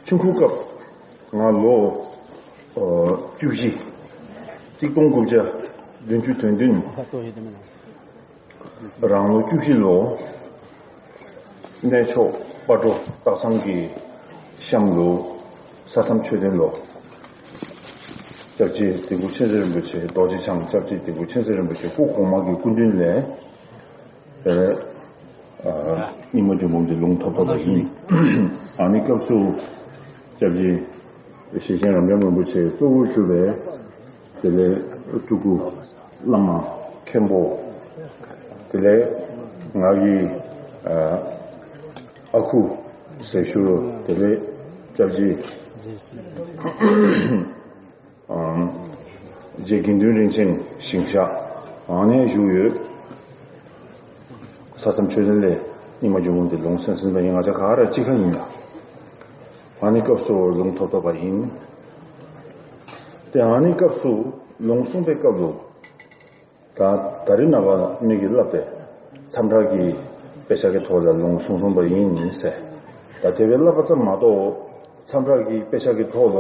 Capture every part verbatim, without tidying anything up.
ཆུང་ཀུའི་སྐབས་ང་ལོ་ཨ་བཅུ་བཞི། གཅིག་སྟོང་དགུ་བརྒྱ་བདུན་ཅུ་དོན་བདུན། རང་ལོ་བཅུ་བཞི་ལོ། གནས་མཆོག་སྤ་གྲོ་སྟག་ཚང་གི་གཤམ་དུ་ས་མཚམས་ཆོས་སྡེ་ལོ། སྐྱབས་རྗེ་དིལ་མགོ་མཁྱེན་བརྩེ་རིན་པོ་ཆེ། རྡོ་རྗེ་འཆང་སྐྱབས་རྗེ་དིལ་མགོ་མཁྱེན་བརྩེ་རིན་པོ་ཆེ་སྐུ་གོང་མ་གི་སྐུ་མདུན་ལས། དེར་ཨ་རྙིང་མ་འབྱུང་པོ་འདི་ལུང་ཐོབ་ཐོབ་པ་ཡིན། ཨ་ནི་སྐབས་སུ་སྐྱབས་རྗེ་ཞེ་ཆེན་རབ་འབྱམས་རིན་པོ་ཆེ་གཙོ་བོར་གྱུར་པའི་དེ་ལས་སྤྲུལ་སྐུ་བླ་མ་མཁན་པོ། དེ་ལས་ང་གི་ཨ་ཨ་ཁུ་ཟེར་ཞུ། དེ་ལས་སྐྱབས་རྗེ་ཨམ་རྗེ་དགེ་འདུན་རིན་ཆེན་ཞིང་གཤེགས་ཨ་ནས་བཞུགས་ཡོད། ས་མཚམས་ཆོས་སྡེ་ལས་རྙིང་མ་འབྱུང་པོ་འདི་ལུང་གསན་ཟིན་པ་ཡིན། ང་ཅག་ག་ར་གཅིག་ཁ་ཡིན་ལ། ཨ་ནི་སྐབས་སུ་ལུང་ཐོབ་ཐོབ་པ་ཡིན། དེ་ཨ་ནི་སྐབས་སུ་ལུང་གསུངས་པའི་སྐབས་ལུ། ད་ད་རེས་ནངས་པ་མི་གིས་ལབ་པས། མཚམས་བྲག་གི་དཔེ་ཆ་གི་ཐོག་ལ་ལུང་གསུངས་གསུངས་པ་ཡིན་ཟེར། ད་དེ་བས་ལབ་པ་ཙམ་མ་གཏོགས། མཚམས་བྲག་གི་དཔེ་ཆ་གི་ཐོག་ལ་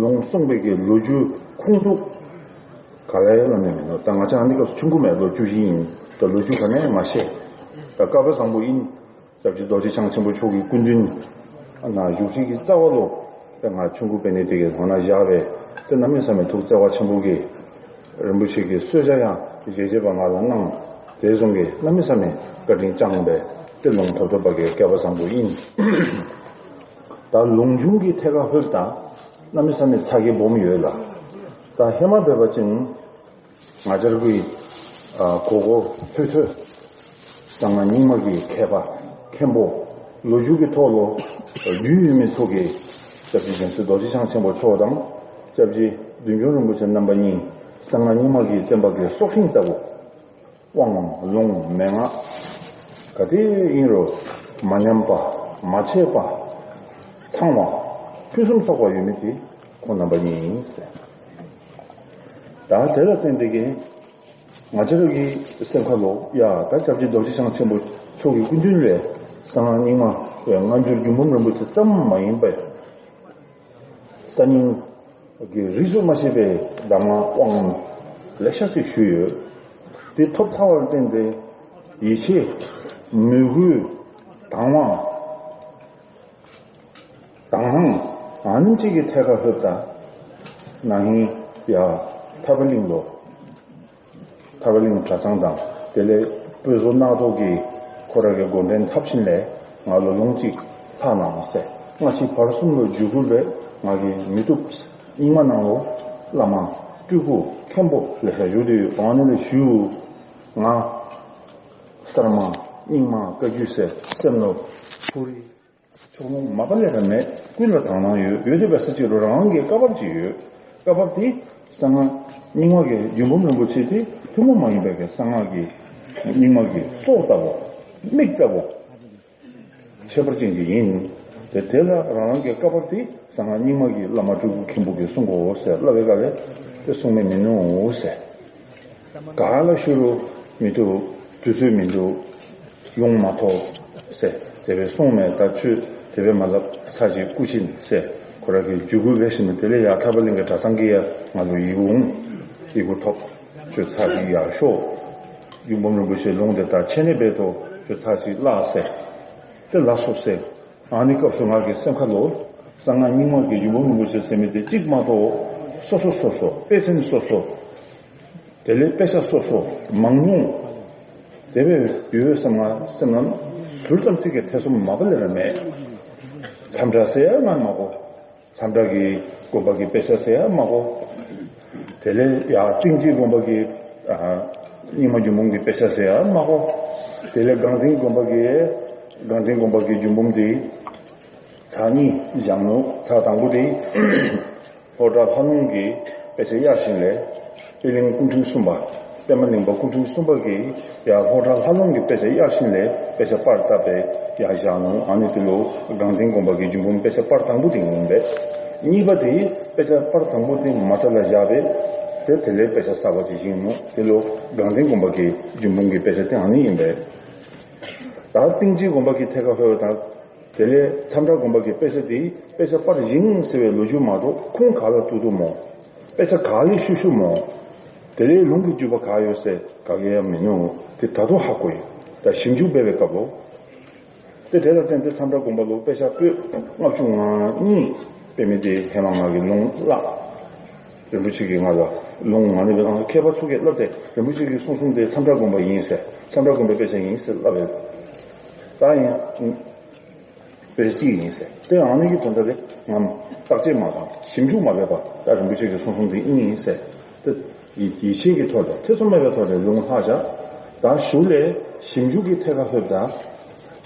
ལུང་གསུངས་པའི་གི་ལོ་རྒྱུས་ཁུངས་གཏུགས་ག་ལ་ཡང་ལབ་ནས་མི་འདུག་ད་ང་ཅག་ཨ་ནི་སྐབས་སུ་ཆུང་ཀུ་མེད། ལོ་བཅུ་བཞི་ཡིན། ད་ལོ་རྒྱུས་ག་ནས་མ་ཤེས། ད་སྐལ་བ་བཟང་པོ་ཡིན། སྐྱབས་རྗེ་རྡོ་རྗེ་འཆང་ཆེན་པོ་མཆོག་གི་སྐུ་མདུན་ན་བཞུགས་ཁྲི་གི་རྩ་བ་ལོ། དེ་ང་ཆུང་ཀུ་པའི་ནས་དེ་གའི་ངོ་ན་བཞག་པས། དེ་གནམ་མེད་ས་མེད་ཐུགས་བརྩེ་བ་ཆེན་པོ་གིས་རིན་པོ་ཆེ་གི་གསོལ་ཇ་ཡང་རྗེ་རྗེ་བ་ང་ལ་གནང་། དེ་བཟུང་གིས་གནམ་མེད་ས་མེད་བཀའ་དྲིན་བསྐྱངས་པས། དེ་ལུང་ཐོབ་ཐོབ་པ་གི་སྐལ་བ་བཟང་པོ་ཡིན། ད་ལུང་གཞུང་གི་ཐད་ཀ་ལྷོད་ད་གནམ་མེད་ས་མེད་ཚ་གི་སྦོམ་ཡོད་ལ། ད་ཧེ་མ་འབད་བ་ཅིན། ང་ཅག་གི་ཨ་གོ་གོ་ཐོས་ཐོས། གསང་སྔགས་རྙིང་མ་གི་མཁས་པ་མཁན་པོ། ལོ་རྒྱུས་ཀྱི་ཐོག་ལ་རྒྱུས་ཡོད་མི་ཚོ་གིས་སྐྱབས་རྗེ་རྒྱལ་སྲས་རྡོ་རྗེ་འཆང་ཆེན་པོ་མཆོག་དང་། སྐྱབས་རྗེ་བདུད་འཇོམས་རིན་པོ་ཆེ་རྣམ་པ་གཉིས་གསང་སྔགས་རྙིང་མ་གི་བསྟན་པ་གི་སྲོག་ཤིང་ལྟ་བུ། དབང་ལུང་མན་ངག་ག་དེ་ཡིན་རུང་མ་ཉམས་པ། མ་ཆད་པ། ཚང་བ། ཕུན་སུམ་ཚོགས་པ་ཡོད་མི་དེ་ཁོང་རྣམ་པ་གཉིས་ཡིན་ཟེར། ད་དེ་ལ་བརྟེན་ཏེ་གིས་ང་ཅག་གི་སེམས་ཁ་ལོ་ཡ། ད་སྐྱབས་རྗེ་རྡོ་རྗེ་འཆང་ཆེན་པོ་མཆོག་གི་སྐུ་མདུན་ལས་གསང་སྔགས་རྙིང་མ་བའི་སྔ་འགྱུར་རྒྱུད་འབུམ་རིན་པོ་ཆེ་ཙམ་མ་ཡིན་པར། གསར་རྙིང་གི་རིས་སུ་མ་ཆད་པའི་གདམས་ངག་དབང་ལེ་ཤ་ཅིག་ཞུས་ཡོད། དེ་ཐོབ་ཚར་བར་བརྟེན་ཏེ་ཡིད་ཆེས། མོས་གུས། དང་བ། དང་བླངས། ཨ་ནེམ་ཅིག་གི་ཐད་ཀར་ལྷོད་ད། ན་ཧིང་ཡ་ཐར་པ་གླིང་ལོ། ཐར་པ་གླིང་གྲྭ་ཚང་དང་དེ་ལས་དཔོན་བཟོ་སྣ་ཐོག་གིས་ཁོ་ར་གི་འགོ་འདྲེན་འཐབ་ཕྱིན་ལས་ང་ལོ་ལུང་གཅིག་ལྷག་གནང་ཟེར། སྔ་ཕྱི་བར་གསུམ་ལོ་བརྒྱུད་སྐུལ་བས་ང་གིས་མི་བཏུབ། རྙིང་མ་ནང་ལོ་བླ་མ་སྤྲུལ་སྐུ་མཁན་པོ་ལེ་ཤ་བཞུགས་དུས་ཨ་ནི་ལས་ཞུ། ང་གསར་མ་རྙིང་མ་བཀའ་བརྒྱུད་ཟེར་སེམས་ནོར་ཕུག་རི། ཕྱོགས་ལྷུང་མ་པ་ལས་ར་མེད། ཀུན་ལ་དང་བླངས་ཡོད། ཡོད་དེ་བས་ས་གཅིག་རུ་རང་གི་བཀའ་བབས་ཅིག་ཡོད། བཀའ་བབས་དེ་གསང་སྔགས་རྙིང་མ་གི་རྒྱུད་འབུམ་རིན་པོ་ཆེ་དེ་ཐུན་མོང་མ་ཡིན་པའི་གི་གསང་སྔགས་ཀྱི་རྙིང་མ་གི་སྲོག་ལྟ་བུ། མིག་ལྟ་བུ། ཁྱད་པར་ཅན་ཅིག་ཡིན། དེ་དེ་ལ་རང་རང་གི་བཀའ་བབས་དེ་གསང་སྔགས་རྙིང་མ་གི་བླ་མ་སྤྲུལ་སྐུ་མཁན་པོ་གིས་གསུང་དགོས་ཟེར་སླབ་པའི་སྐབས་ལས་དེ་གསུང་མི་མི་ནུས་ཟེར། ག་ལ་ཞུ་རུང་མི་ཐུབ། དུས་ཚོད་མི་འདུག་ཡོང་མ་ཐུབ་ཟེར་དེ་བས་གསུངས་མེད། ད་ཆོས་དེ་བས་མ་ལབ། ཚར་གཅིག་སྐུ་མཁྱེན་ཟེར་ཁོ་ར་གིས་བརྒྱུད་སྐུལ་བས་ཤིན་ཏུ་དེ་ལས་ཡ་ཐར་པ་གླིང་གི་གྲྭ་ཚང་གི་ཡ་ང་ལོ་ཡི་གུ་འོང་། ཡི་གུ་ཐོབ། ཁྱོད་ཚར་གཅིག་ཡར་ཤོག་རྒྱུད་འབུམ་རིན་པོ་ཆེ་ལུང་དེ་ད་ཆད་ནས་འབད་དོ། ཁྱོད་ཚར་གཅིག་བཀླག་ཟེར། དེ་ལ་སོགས་ཟེར། ཨ་ནི་སྐབས་སུ་ང་གི་སེམས་ཁ་ལོ། གསང་སྔགས་རྙིང་མ་གི་རྒྱུད་འབུམ་རིན་པོ་ཆེ་ཟེར་མི་དེ་གཅིག་མ་གཏོགས། སོ་སོ་སོ་སོ་དཔེ་མཚོན་སོ་སོ། དེ་ལས་དཔེ་ཆ་སོ་སོ་མང་ཉུང་། དེ་བས་ཡོད་བསམ་ང་སེམས་ནང་ཟུར་ཙམ་ཅིག་གི་ཐེ་ཚོམ་མ་པ་ལས་ར་མེད། མཚམས་བྲག་ཟེར་ཡ་ང་མ་གོ། མཚམས་བྲག་གི་དགོན་པ་གི་དཔེ་ཆ་ཟེར་ཡ་མ་གོ། དེ་ལས་ཡ་གཏིང་སྐྱེས་དགོན་པ་གི་ཨ་རྙིང་མ་རྒྱུད་འབུམ་གི་དཔེ་ཆ་ཟེར་ཡ་མ་གོ། དེ་ལས་སྒང་སྟེང་དགོན་པ་གི་སྒང་སྟེང་དགོན་པ་གི་རྒྱུད་འབུམ་དེ་ཚར་གཉིས་བཞག་ནུག་ཚར་དང་པོ་དེ་ལྷོ་བྲག་ལྷ་ལུང་གི་དཔེ་ཆ་གཡར་ཞིནམ་ལས་པད་གླིང་སྐུ་ཕྲེང་གསུམ་པ། པདྨ་གླིང་པ་སྐུ་ཕྲེང་གསུམ་པ་གིས་ཡ་ལྷོ་བྲག་ལྷ་ལུང་གི་དཔེ་ཆ་གཡར་ཞིནམ་ལས་དཔེ་ཆ་པར་བཏབ་པས་ཡར་བཞག་ནུག་ཨ་ནི་དེ་ལུ་སྒང་སྟེང་དགོན་པ་གི་རྒྱུད་འབུམ་དཔེ་ཆ་པར་དང་པོ་དེ་ཡིན་པས། གཉིས་པ་དེ་དཔེ་ཆ་པར་དང་པོ་དེ་མ་རྩ་ལ་བཞག་པས། དེ་དེ་ལས་དཔེ་ཆ་གསར་པ་ཅིག་བཞེངས་ནུག་དེ་ལུ་སྒང་སྟེང་དགོན་པ་གི་རྒྱུད་འབུམ་གྱི་དཔེ་ཆ་དེ་ཨ་ནི་ཡིན་པས། ད་གཏིང་སྐྱེས་དགོན་པ་གི་ཐད་ཀར་ལྷོད་པ་དང་། དེ་ལས་མཚམས་བྲག་དགོན་པ་གི་དཔེ་ཆ་དེ་དཔེ་ཆ་པར་བཞེངས་ཟེར་བའི་ལོ་རྒྱུས་མ་གཏོགས་ཁུངས་ག་ལ་གཏུག་གཏུག་མོ། དཔེ་ཆ་ག་ལས་ཤུ་ཤུ་མོ། དེ་ལས་ལུང་གི་རྒྱུད་པ་ག་ཡོད་ཟེར་ག་གེ་ཡང་མི་ནུས། དེ་ད་དུང་ཧ་གོ་ཡིན། ད་ཞིབ་འཇུག་འབད་བའི་སྐབས་ལོ། དེ་དེ་ལ་བརྟེན་ཏེ་མཚམས་བྲག་དགོན་པ་ལུ་དཔེ་ཆ་པོད་ལྔ་བཅུ་ང་གཉིས་དཔེ་མི་དེ་ཧེ་མ་ང་གི་ལུང་བཀླགས། རིན་པོ་ཆེ་གིས་ང་ལ་ལུང་ང་ནི་མཁས་པ་ཚུ་གིས་བསླབས་ཏེ་རིན་པོ་ཆེ་གིས་གསུང་གསུང་དེ་མཚམས་བྲག་དགོན་པ་ཡིན་ཟེར། མཚམས་བྲག་དགོན་པའི་དཔེ་ཆ་ཡིན་ཟེར་བསླབས་པས། ད་ཡིན། དཔེ་གཅིག་ཡིན་ཟེར། དེ་ཨ་ནི་གི་དོན་དག་དེ་ང་བརྟག་དཔྱད་མ་བཏང་ཞིབ་འཇུག་མ་བྱས་པ་ད་རིན་པོ་ཆེ་གི་གསུང་གསུང་དེ་ཨིན་ཡིན་ཟེར། དེ་ཡིད་ཡིད་ཆེས་ཀྱི་ཐོག་ལ་ཐེ་ཚོམ་མེད་པའི་ཐོག་ལ་ལུང་ལྷག་བཞག་ད་གཞུག་ལས་ཞིབ་འཇུག་གི་ཐད་ཁར་ལྷོད་དང་།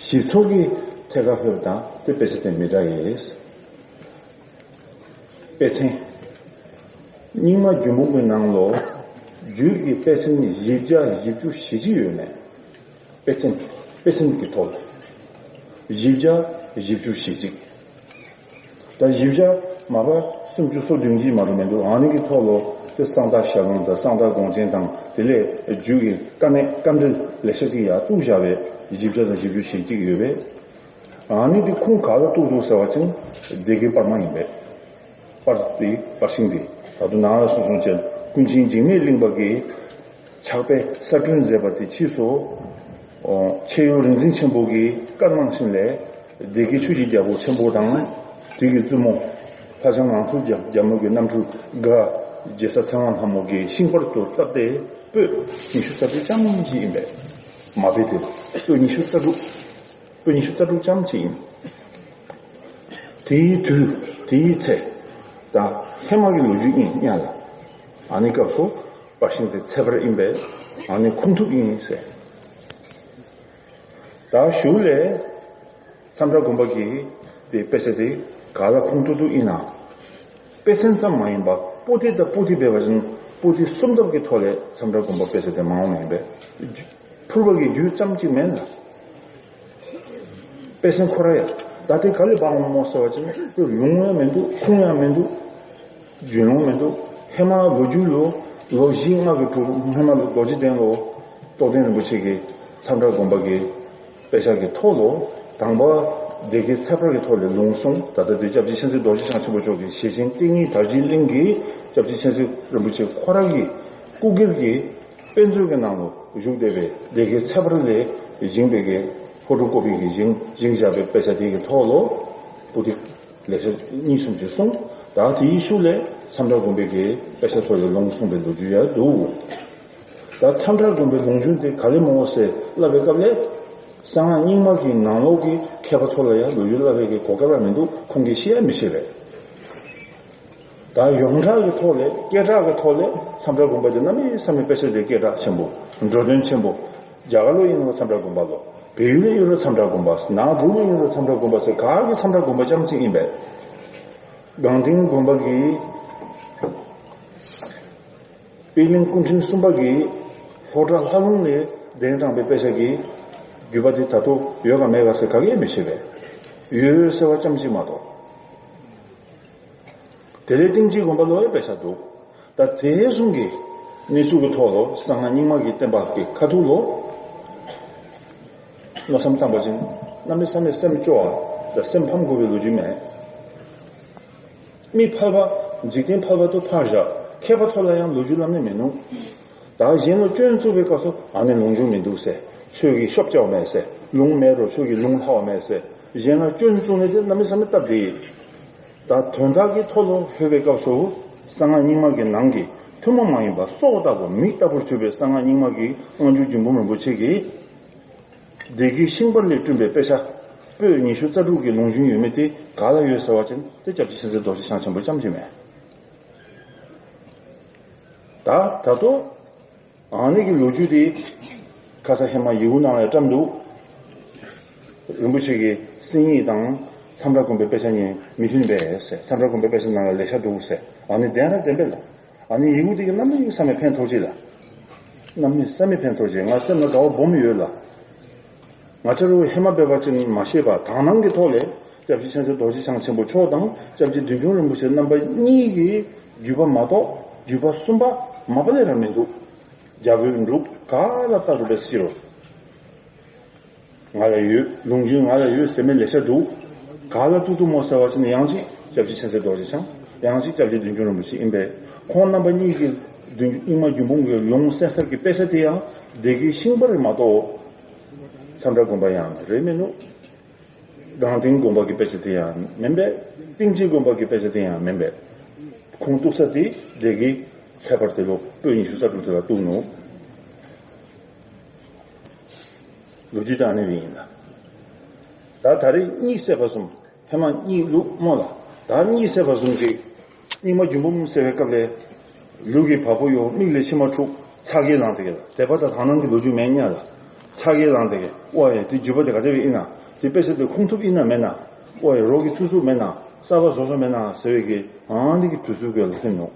ཞིབ་ཚགས་ཀྱི་ཐད་ཁར་ལྷོད་དང་དེ་དཔེ་ཆ་དེ་མི་འདྲ་ཡིན། དཔེ་ཚན། རྙིང་མ་རྒྱུད་འབུམ་གྱི་ནང་ལོ། རྒྱུད་ཀྱི་དཔེ་ཚན་བཞི་བརྒྱ་བཞི་བཅུ་ཞེ་གཅིག་ཡོད་མེད། དཔེ་ཚན། དཔེ་ཚན་གྱི་ཐོག་ལ། བཞི་བརྒྱ་བཞི་བཅུ་ཞེ་གཅིག་ད་བཞི་བརྒྱ་མ་པ་སུམ་ཅུ་སོ་བདུན་གྱིས་མ་གཏོགས་མི་འདུག་ཨ་ནི་གི་ཐོག་ལོ་དེ་གསང་བདག་ཞལ་ལུང་དང་གསང་བདག་དགོངས་ཆེན་དང་དེ་ལས་རྒྱུད་ཀྱི་དཀའ་གནད་དཀའ་འགྲེལ་ལེ་ཤ་ཅིག་ཡར་བཙུགས་བཞག་པའི་བཞི་བརྒྱ་དང་བཞི་བཅུ་ཞེ་གཅིག་ཡོད་པས། ཨ་ནི་དེ་ཁུངས་ག་ལ་གཏུག་འདུག་ཟེར་བ་ཅིན་སྡེ་དགེ་པར་མ་ཡིན་པས། པར་དེ་པར་ཤིང་དེ་ད་དུང་ནང་ལ་གསུངས་སོང་ཅན་ཀུན་མཁྱེན་འཇིགས་མེད་གླིང་པ་གིས་ཕྱག་དཔེ་གསར་བསྐྲུན་མཛད་པ་དེ་ཕྱིས་སུ། ཨོ། ཆེ་ཡོན་རིག་འཛིན་ཆེན་པོ་གིས་བཀའ་གནང་ཞིང་ལས་སྡེ་དགེ་ཆོས་ཀྱི་རྒྱལ་པོ་ཆེན་པོ་དང་། དེ་གི་བཙུན་མོ། ལྷ་ལྕམ་ངང་ཚུལ་རྒྱལ་རྒྱལ་མོ་གི་རྣམ་འཕྲུལ་དགའ་རྒྱལ་ས་ཚེ་དབང་ལྷ་མོ་གིས་ཤིང་པར་དུ་བཏབ་སྟེ་པོད་ཉི་ཤུ་རྩ་དྲུག་ཙམ་ཞིག་ཡིན་པས། མ་དཔེ་དེ་པོད་ཉི་ཤུ་རྩ་དྲུག་པོད་ཉི་ཤུ་རྩ་དྲུག་ཙམ་ཞིག་ཡིན། དེའི་དུས་དེའི་ཚེ། ད་ཧེ་མ་གི་ལོ་རྒྱུས་ཡིན་སྙམ་ལ། ཨ་ནི་སྐབས་སུ་པར་ཤིང་དེ་ཚད་པར་ཡིན་པས་ཨ་ནི་ཁུངས་ཐུབ་ཡིན་ཟེར། ད་གཞུག་ལས་མཚམས་བྲག་དགོན་པ་གི་དེ་དཔེ་ཆ་དེ་ག་ལ་ཁུངས་ཐུབ་ཐུབ་ཡིན་ན། དཔེ་ཚན་ཙམ་མ་ཡིན་པར་པོ་ཏི་དང་པོ་ཏི་འབད་བ་བཞིན་པོ་ཏི་སུམ་ལྡབ་ཀྱི་ཐོག་ལས་མཚམས་བྲག་དགོན་པ་དཔེ་ཆ་དེ་མང་བ་མ་ཡིན་པས། ཕུར་པ་གི་རྒྱུད་ཙམ་གཅིག་མེད་ལ། དཔེ་ཚན་ཁོ་ར་ཡ། ད་དེ་ག་ལས་འབག་འོང་མོ་ཟེར་བ་ཅིན་ལུང་ཡང་མི་འདུག་ཁུངས་ཡང་མི་འདུག་རྒྱུས་ལོང་མི་འདུག་ཧེ་མ་ལོ་རྒྱུས་ལོ། ལོ་བཞི་ལྔ་གི་དྲུག་ཧེ་མ་ལོ་རྡོ་རྗེ་གདན་ལོ། རྟོགས་ལྡན་རིན་པོ་ཆེ་གིས་མཚམས་བྲག་དགོན་པ་གི་དཔེ་ཆ་གི་ཐོག་ལོ། དང་པ་སྡེ་དགེ་ཚད་པར་གྱི་ཐོག་ལས་ལུང་གསུངས། ད་ལྟ་དེ་སྐྱབས་རྗེ་མཁྱེན་བརྩེ་རྡོ་རྗེ་འཆང་ཆེན་པོ་མཆོག་གིས་ཞེ་ཆེན་བསྟན་གཉིས་དར་རྒྱས་གླིང་གི་སྐྱབས་རྗེ་མཁྱེན་བརྩེ་རིན་པོ་ཆེ་ཁོ་རང་གི་སྐུ་སྒེར་གྱི་དཔེ་མཛོད་ཀྱི་ནང་ལོ་བཞུགས་བསྡད་པའི་སྡེ་དགེ་ཚད་པར་ལས་བཞེངས་པའི་གི་ཕོ་བྲང་ཀོ་པའི་གི་བཞེངས་བཞེངས་བཞག་པའི་དཔེ་ཆ་དེ་གི་ཐོག་ལོ། པོ་ཏི་ལེ་ཤ་གཉིས་གསུམ་ཅིག་གསུངས། ད་དེའི་ཤུལ་ལས་མཚམས་བྲག་དགོན་པའི་གི་དཔེ་ཆ་ཐོག་ལས་ལུང་གསུངས་པའི་ལོ་རྒྱུས་ཡང་འདུག་ད་མཚམས་བྲག་དགོན་པའི་ལུང་རྒྱུན་དེ་ག་ལས་མང་བ་ཟེར་བསླབ་པའི་སྐབས་ལས། གསང་སྔགས་རྙིང་མ་གི་ནང་ལོགས་ཀྱི་མཁས་པ་ཚོ་ལ་ཡང་ལོ་རྒྱུས་བསླབ་པའི་གི་གོ་སྐབས་ཡང་མི་འདུག་ཁོང་གིས་ཤེས་ཡང་མི་ཤེས་པས། ད་ཡོངས་གྲགས་ཀྱི་ཐོག་ལས་སྐད་གྲགས་ཀྱི་ཐོག་ལས་མཚམས་བྲག་དགོན་པ་དེ་གནམ་མེད་ས་མེད་དཔེ་ཆ་དེ་སྐད་གྲགས་ཆེན་པོ། འགྲོ་དོན་ཆེན་པོ། རྒྱ་གར་ལུ་ཡིན་རུང་མཚམས་བྲག་དགོན་པ་ལོ། བལ་ཡུལ་ལུ་ཡིན་རུང་མཚམས་བྲག་དགོན་པ། ནང་འབྲུག་ལུ་ཡིན་རུང་མཚམས་བྲག་དགོན་པ་ཟེར་ག་གི་མཚམས་བྲག་དགོན་པ་ཙམ་ཅིག་ཡིན་པས། སྒང་སྟེང་དགོན་པ་གི་པད་གླིང་སྐུ་ཕྲེང་གསུམ་པ་གིས་ལྷོ་བྲག་ལྷ་ལུང་ལས་གདན་དྲངས་པའི་དཔེ་ཆ་གི་བརྒྱུད་པ་དེ་ད་དུང་ཡོད་ག་མེད་ག་ཟེར་ག་གིས་མི་ཤེས་པས། ཡོད་ཟེར་བ་ཙམ་ཅིག་མ་གཏོགས། དེ་ལས་སྟེང་ཕྱི་དགོན་པ་ལོ་ཡི་དཔེ་ཆ་འདུག་ད་དེ་གསུང་གི་གནས་ཚུལ་གྱི་ཐོག་ལ་གསང་སྔགས་རྙིང་མ་གི་བསྟན་པ་གི་ཁ་ཐུག་ལོ། མནོ་བསམ་བཏང་པ་ཅིན་གནམ་མེད་ས་མེད་སེམས་སྐྱོ་བ་དང་སེམས་ཕམ་དགོས་པའི་ལོ་རྒྱུས་མེད། མི་ཕལ་པ། འཇིག་རྟེན་ཕལ་པ་དུ་ཕར་བཞག་མཁས་པ་ཚོ་ལ་ཡང་ལོ་རྒྱུས་བསླབ་ནི་མི་ནུས། ད་གཞན་ལ་སྐྱོན་བཙུགས་པའི་སྐབས་སུ་ཨ་ནི་ལུང་རྒྱུན་མི་འདུག་ཟེར། ཁྱོད་ཀྱིས་ཤོབ་རྐྱབ་མེད་ཟེར། ལུང་མེད་རུང་ཁྱོད་ཀྱིས་ལུང་ལྷག་མེད་ཟེར། གཞན་ལ་སྐྱོན་བཙུགས་ནི་དེ་གནམ་མེད་ས་མེད་སྟབས་བདེ། ད་དོན་དག་གི་ཐོག་ལ་ལྷོད་པའི་སྐབས་སུ་གསང་སྔགས་རྙིང་མ་གི་ནང་གི་ཐུན་མོང་མ་ཡིན་པ་སྲོག་ལྟ་བུ་མིག་ལྟ་བུར་གྱུར་པའི་གསང་སྔགས་རྙིང་མ་གི་སྔགས་འགྱུར་རྒྱུད་འབུམ་རིན་པོ་ཆེ་གི་སྡེ་དགེ་ཤིང་པར་ལས་བསྐྲུན་པའི་དཔེ་ཆ་པོད་ཉི་ཤུ་རྩ་དྲུག་གི་ལུང་རྒྱུན་ཡོད་མེད་དེ་ག་ལ་ཡོད་ཟེར་བ་ཅིན་དེ་སྐྱབས་རྗེ་མཁྱེན་བརྩེ་རྡོ་རྗེ་འཆང་ཆེན་པོ་ཙམ་གྱིས་མེད། ད་ད་དུང་ཨ་ནི་གི་ལོ་རྒྱུས་དེ་ཁ་ས་ཧེ་མ་ཡི་གུ་ནང་ལ་བཀྲམ་འདུག་རིན་པོ་ཆེ་གི་གསན་ཡིག་དང་མཚམས་བྲག་དགོན་པའི་དཔེ་ཆ་གཉིས་མི་མཐུན་པས་ཟེར། མཚམས་བྲག་དགོན་པའི་དཔེ་ཆ་ནང་ལ་ལེ་ཤ་འདུག་ཟེར། ཨ་ནི་བདེན་ར་བདེན་པས་ལ། ཨ་ནི་ཡི་གུ་དེ་གི་གནམ་མེད་ས་མེད་ཕན་ཐོགས་ཅིག་ལ། གནམ་མེད་ས་མེད་ཕན་ཐོགས་ཅིག་ང་སེམས་ལ་དགའ་བ་སྦོམ་ཡོད་ལ། ང་བཅས་རུ་ཧེ་མ་འབད་བ་ཅིན་མ་ཤེས་པ་དག་སྣང་གི་ཐོག་ལས་སྐྱབས་རྗེ་མཁྱེན་བརྩེ་རྡོ་རྗེ་འཆང་ཆེན་པོ་མཆོག་དང་སྐྱབས་རྗེ་བདུད་འཇོམས་རིན་པོ་ཆེ་རྣམ་པ་གཉིས་ཀྱི་བརྒྱུད་པ་མ་གཏོགས་བརྒྱུད་པ་གསུམ་པ་མ་པ་ལས་ར་མི་འདུག་རྒྱ་བོད་འབྲུག་ག་ལ་ལྟ་རུ་བས་ཤེས་རོགས། ང་ལ་ཡོད། ལུང་རྒྱུན་ང་ལ་ཡོད་ཟེར་མི་ལེ་ཤ་འདུག་ག་ལ་ཐུག་ཐུག་མོ་ཟེར་བ་ཞིག་ནི་ཡང་ཅིག་སྐྱབས་རྗེ་མཁྱེན་བརྩེ་རྡོ་རྗེ་འཆང་། ཡང་ཅིག་སྐྱབས་རྗེ་བདུད་འཇོམས་རིན་པོ་ཆེ་ཡིན་པས། ཁོང་རྣམ་པ་གཉིས་ཀྱི་བདུད་རྙིང་མ་རྒྱུད་འབུམ་གྱི་ལུང་གསན་ས་གི་དཔེ་ཆ་དེ་ཡང་སྡེ་དགེའི་ཤིང་པར་མ་གཏོགས། མཚམས་བྲག་དགོན་པ་ཡང་རེད་མི་འདུག་རྒང་སྟེང་དགོན་པ་གི་དཔེ་ཆ་དེ་ཡང་མིན་པས། སྟེང་ཆེན་དགོན་པ་གི་དཔེ་ཆ་དེ་ཡང་མིན་པས། ཁོང་གཏུགས་ས་དེ་སྡེ་དགེའི་ཚལ་པར་དེ་ལོ་པོད་ཉི་ཤུ་རྩ་དྲུག་དེ་ལ་གཏུགས་ནུག་ལོ་རྒྱུས་དེ་ཨ་ནི་རེད་ཡིན་ལ། ད་ད་རེས་གཉིད་སད་པ་བཟུམ། ཧེ་མ་གཉིད་ལུག་སྨོ་ལ། ད་གཉིད་སད་པ་བཟུམ་ཅིག་རྙིང་མ་རྒྱུད་འབུམ་ཟེར་བའི་སྐབས་ལས། ལུག་གི་བ་སྤུ་གཡོ། མིག་ལས་མཆི་མ་འཁྲུག་ཚ་གྱང་ལངས་དེ་ག་ལ། དད་པ་དང་དག་སྣང་གི་ལོ་རྒྱུས་མེད་ཉག་ལ། ཚ་གྱང་ལངས་དེ་ག། ཨོ་ཡ། དེ་རྒྱུད་པ་དེ་ག་དེ་བས་ཡིན་ན། དེ་དཔེ་ཆ་དེ་ཁུངས་ཐུབ་ཡིན་ན་མེད་ན། ཨོ་ཡ། རོགས་ཀྱི་ཐུགས་སུ་མེད་ན། གསར་པ་བཟོ་བཟོ་མེད་ན་ཟེར་བའི་གི་ཨ་ནི་གི་དུས་ཚོད་ཀྱི་ལ་ཐོན་ནོ།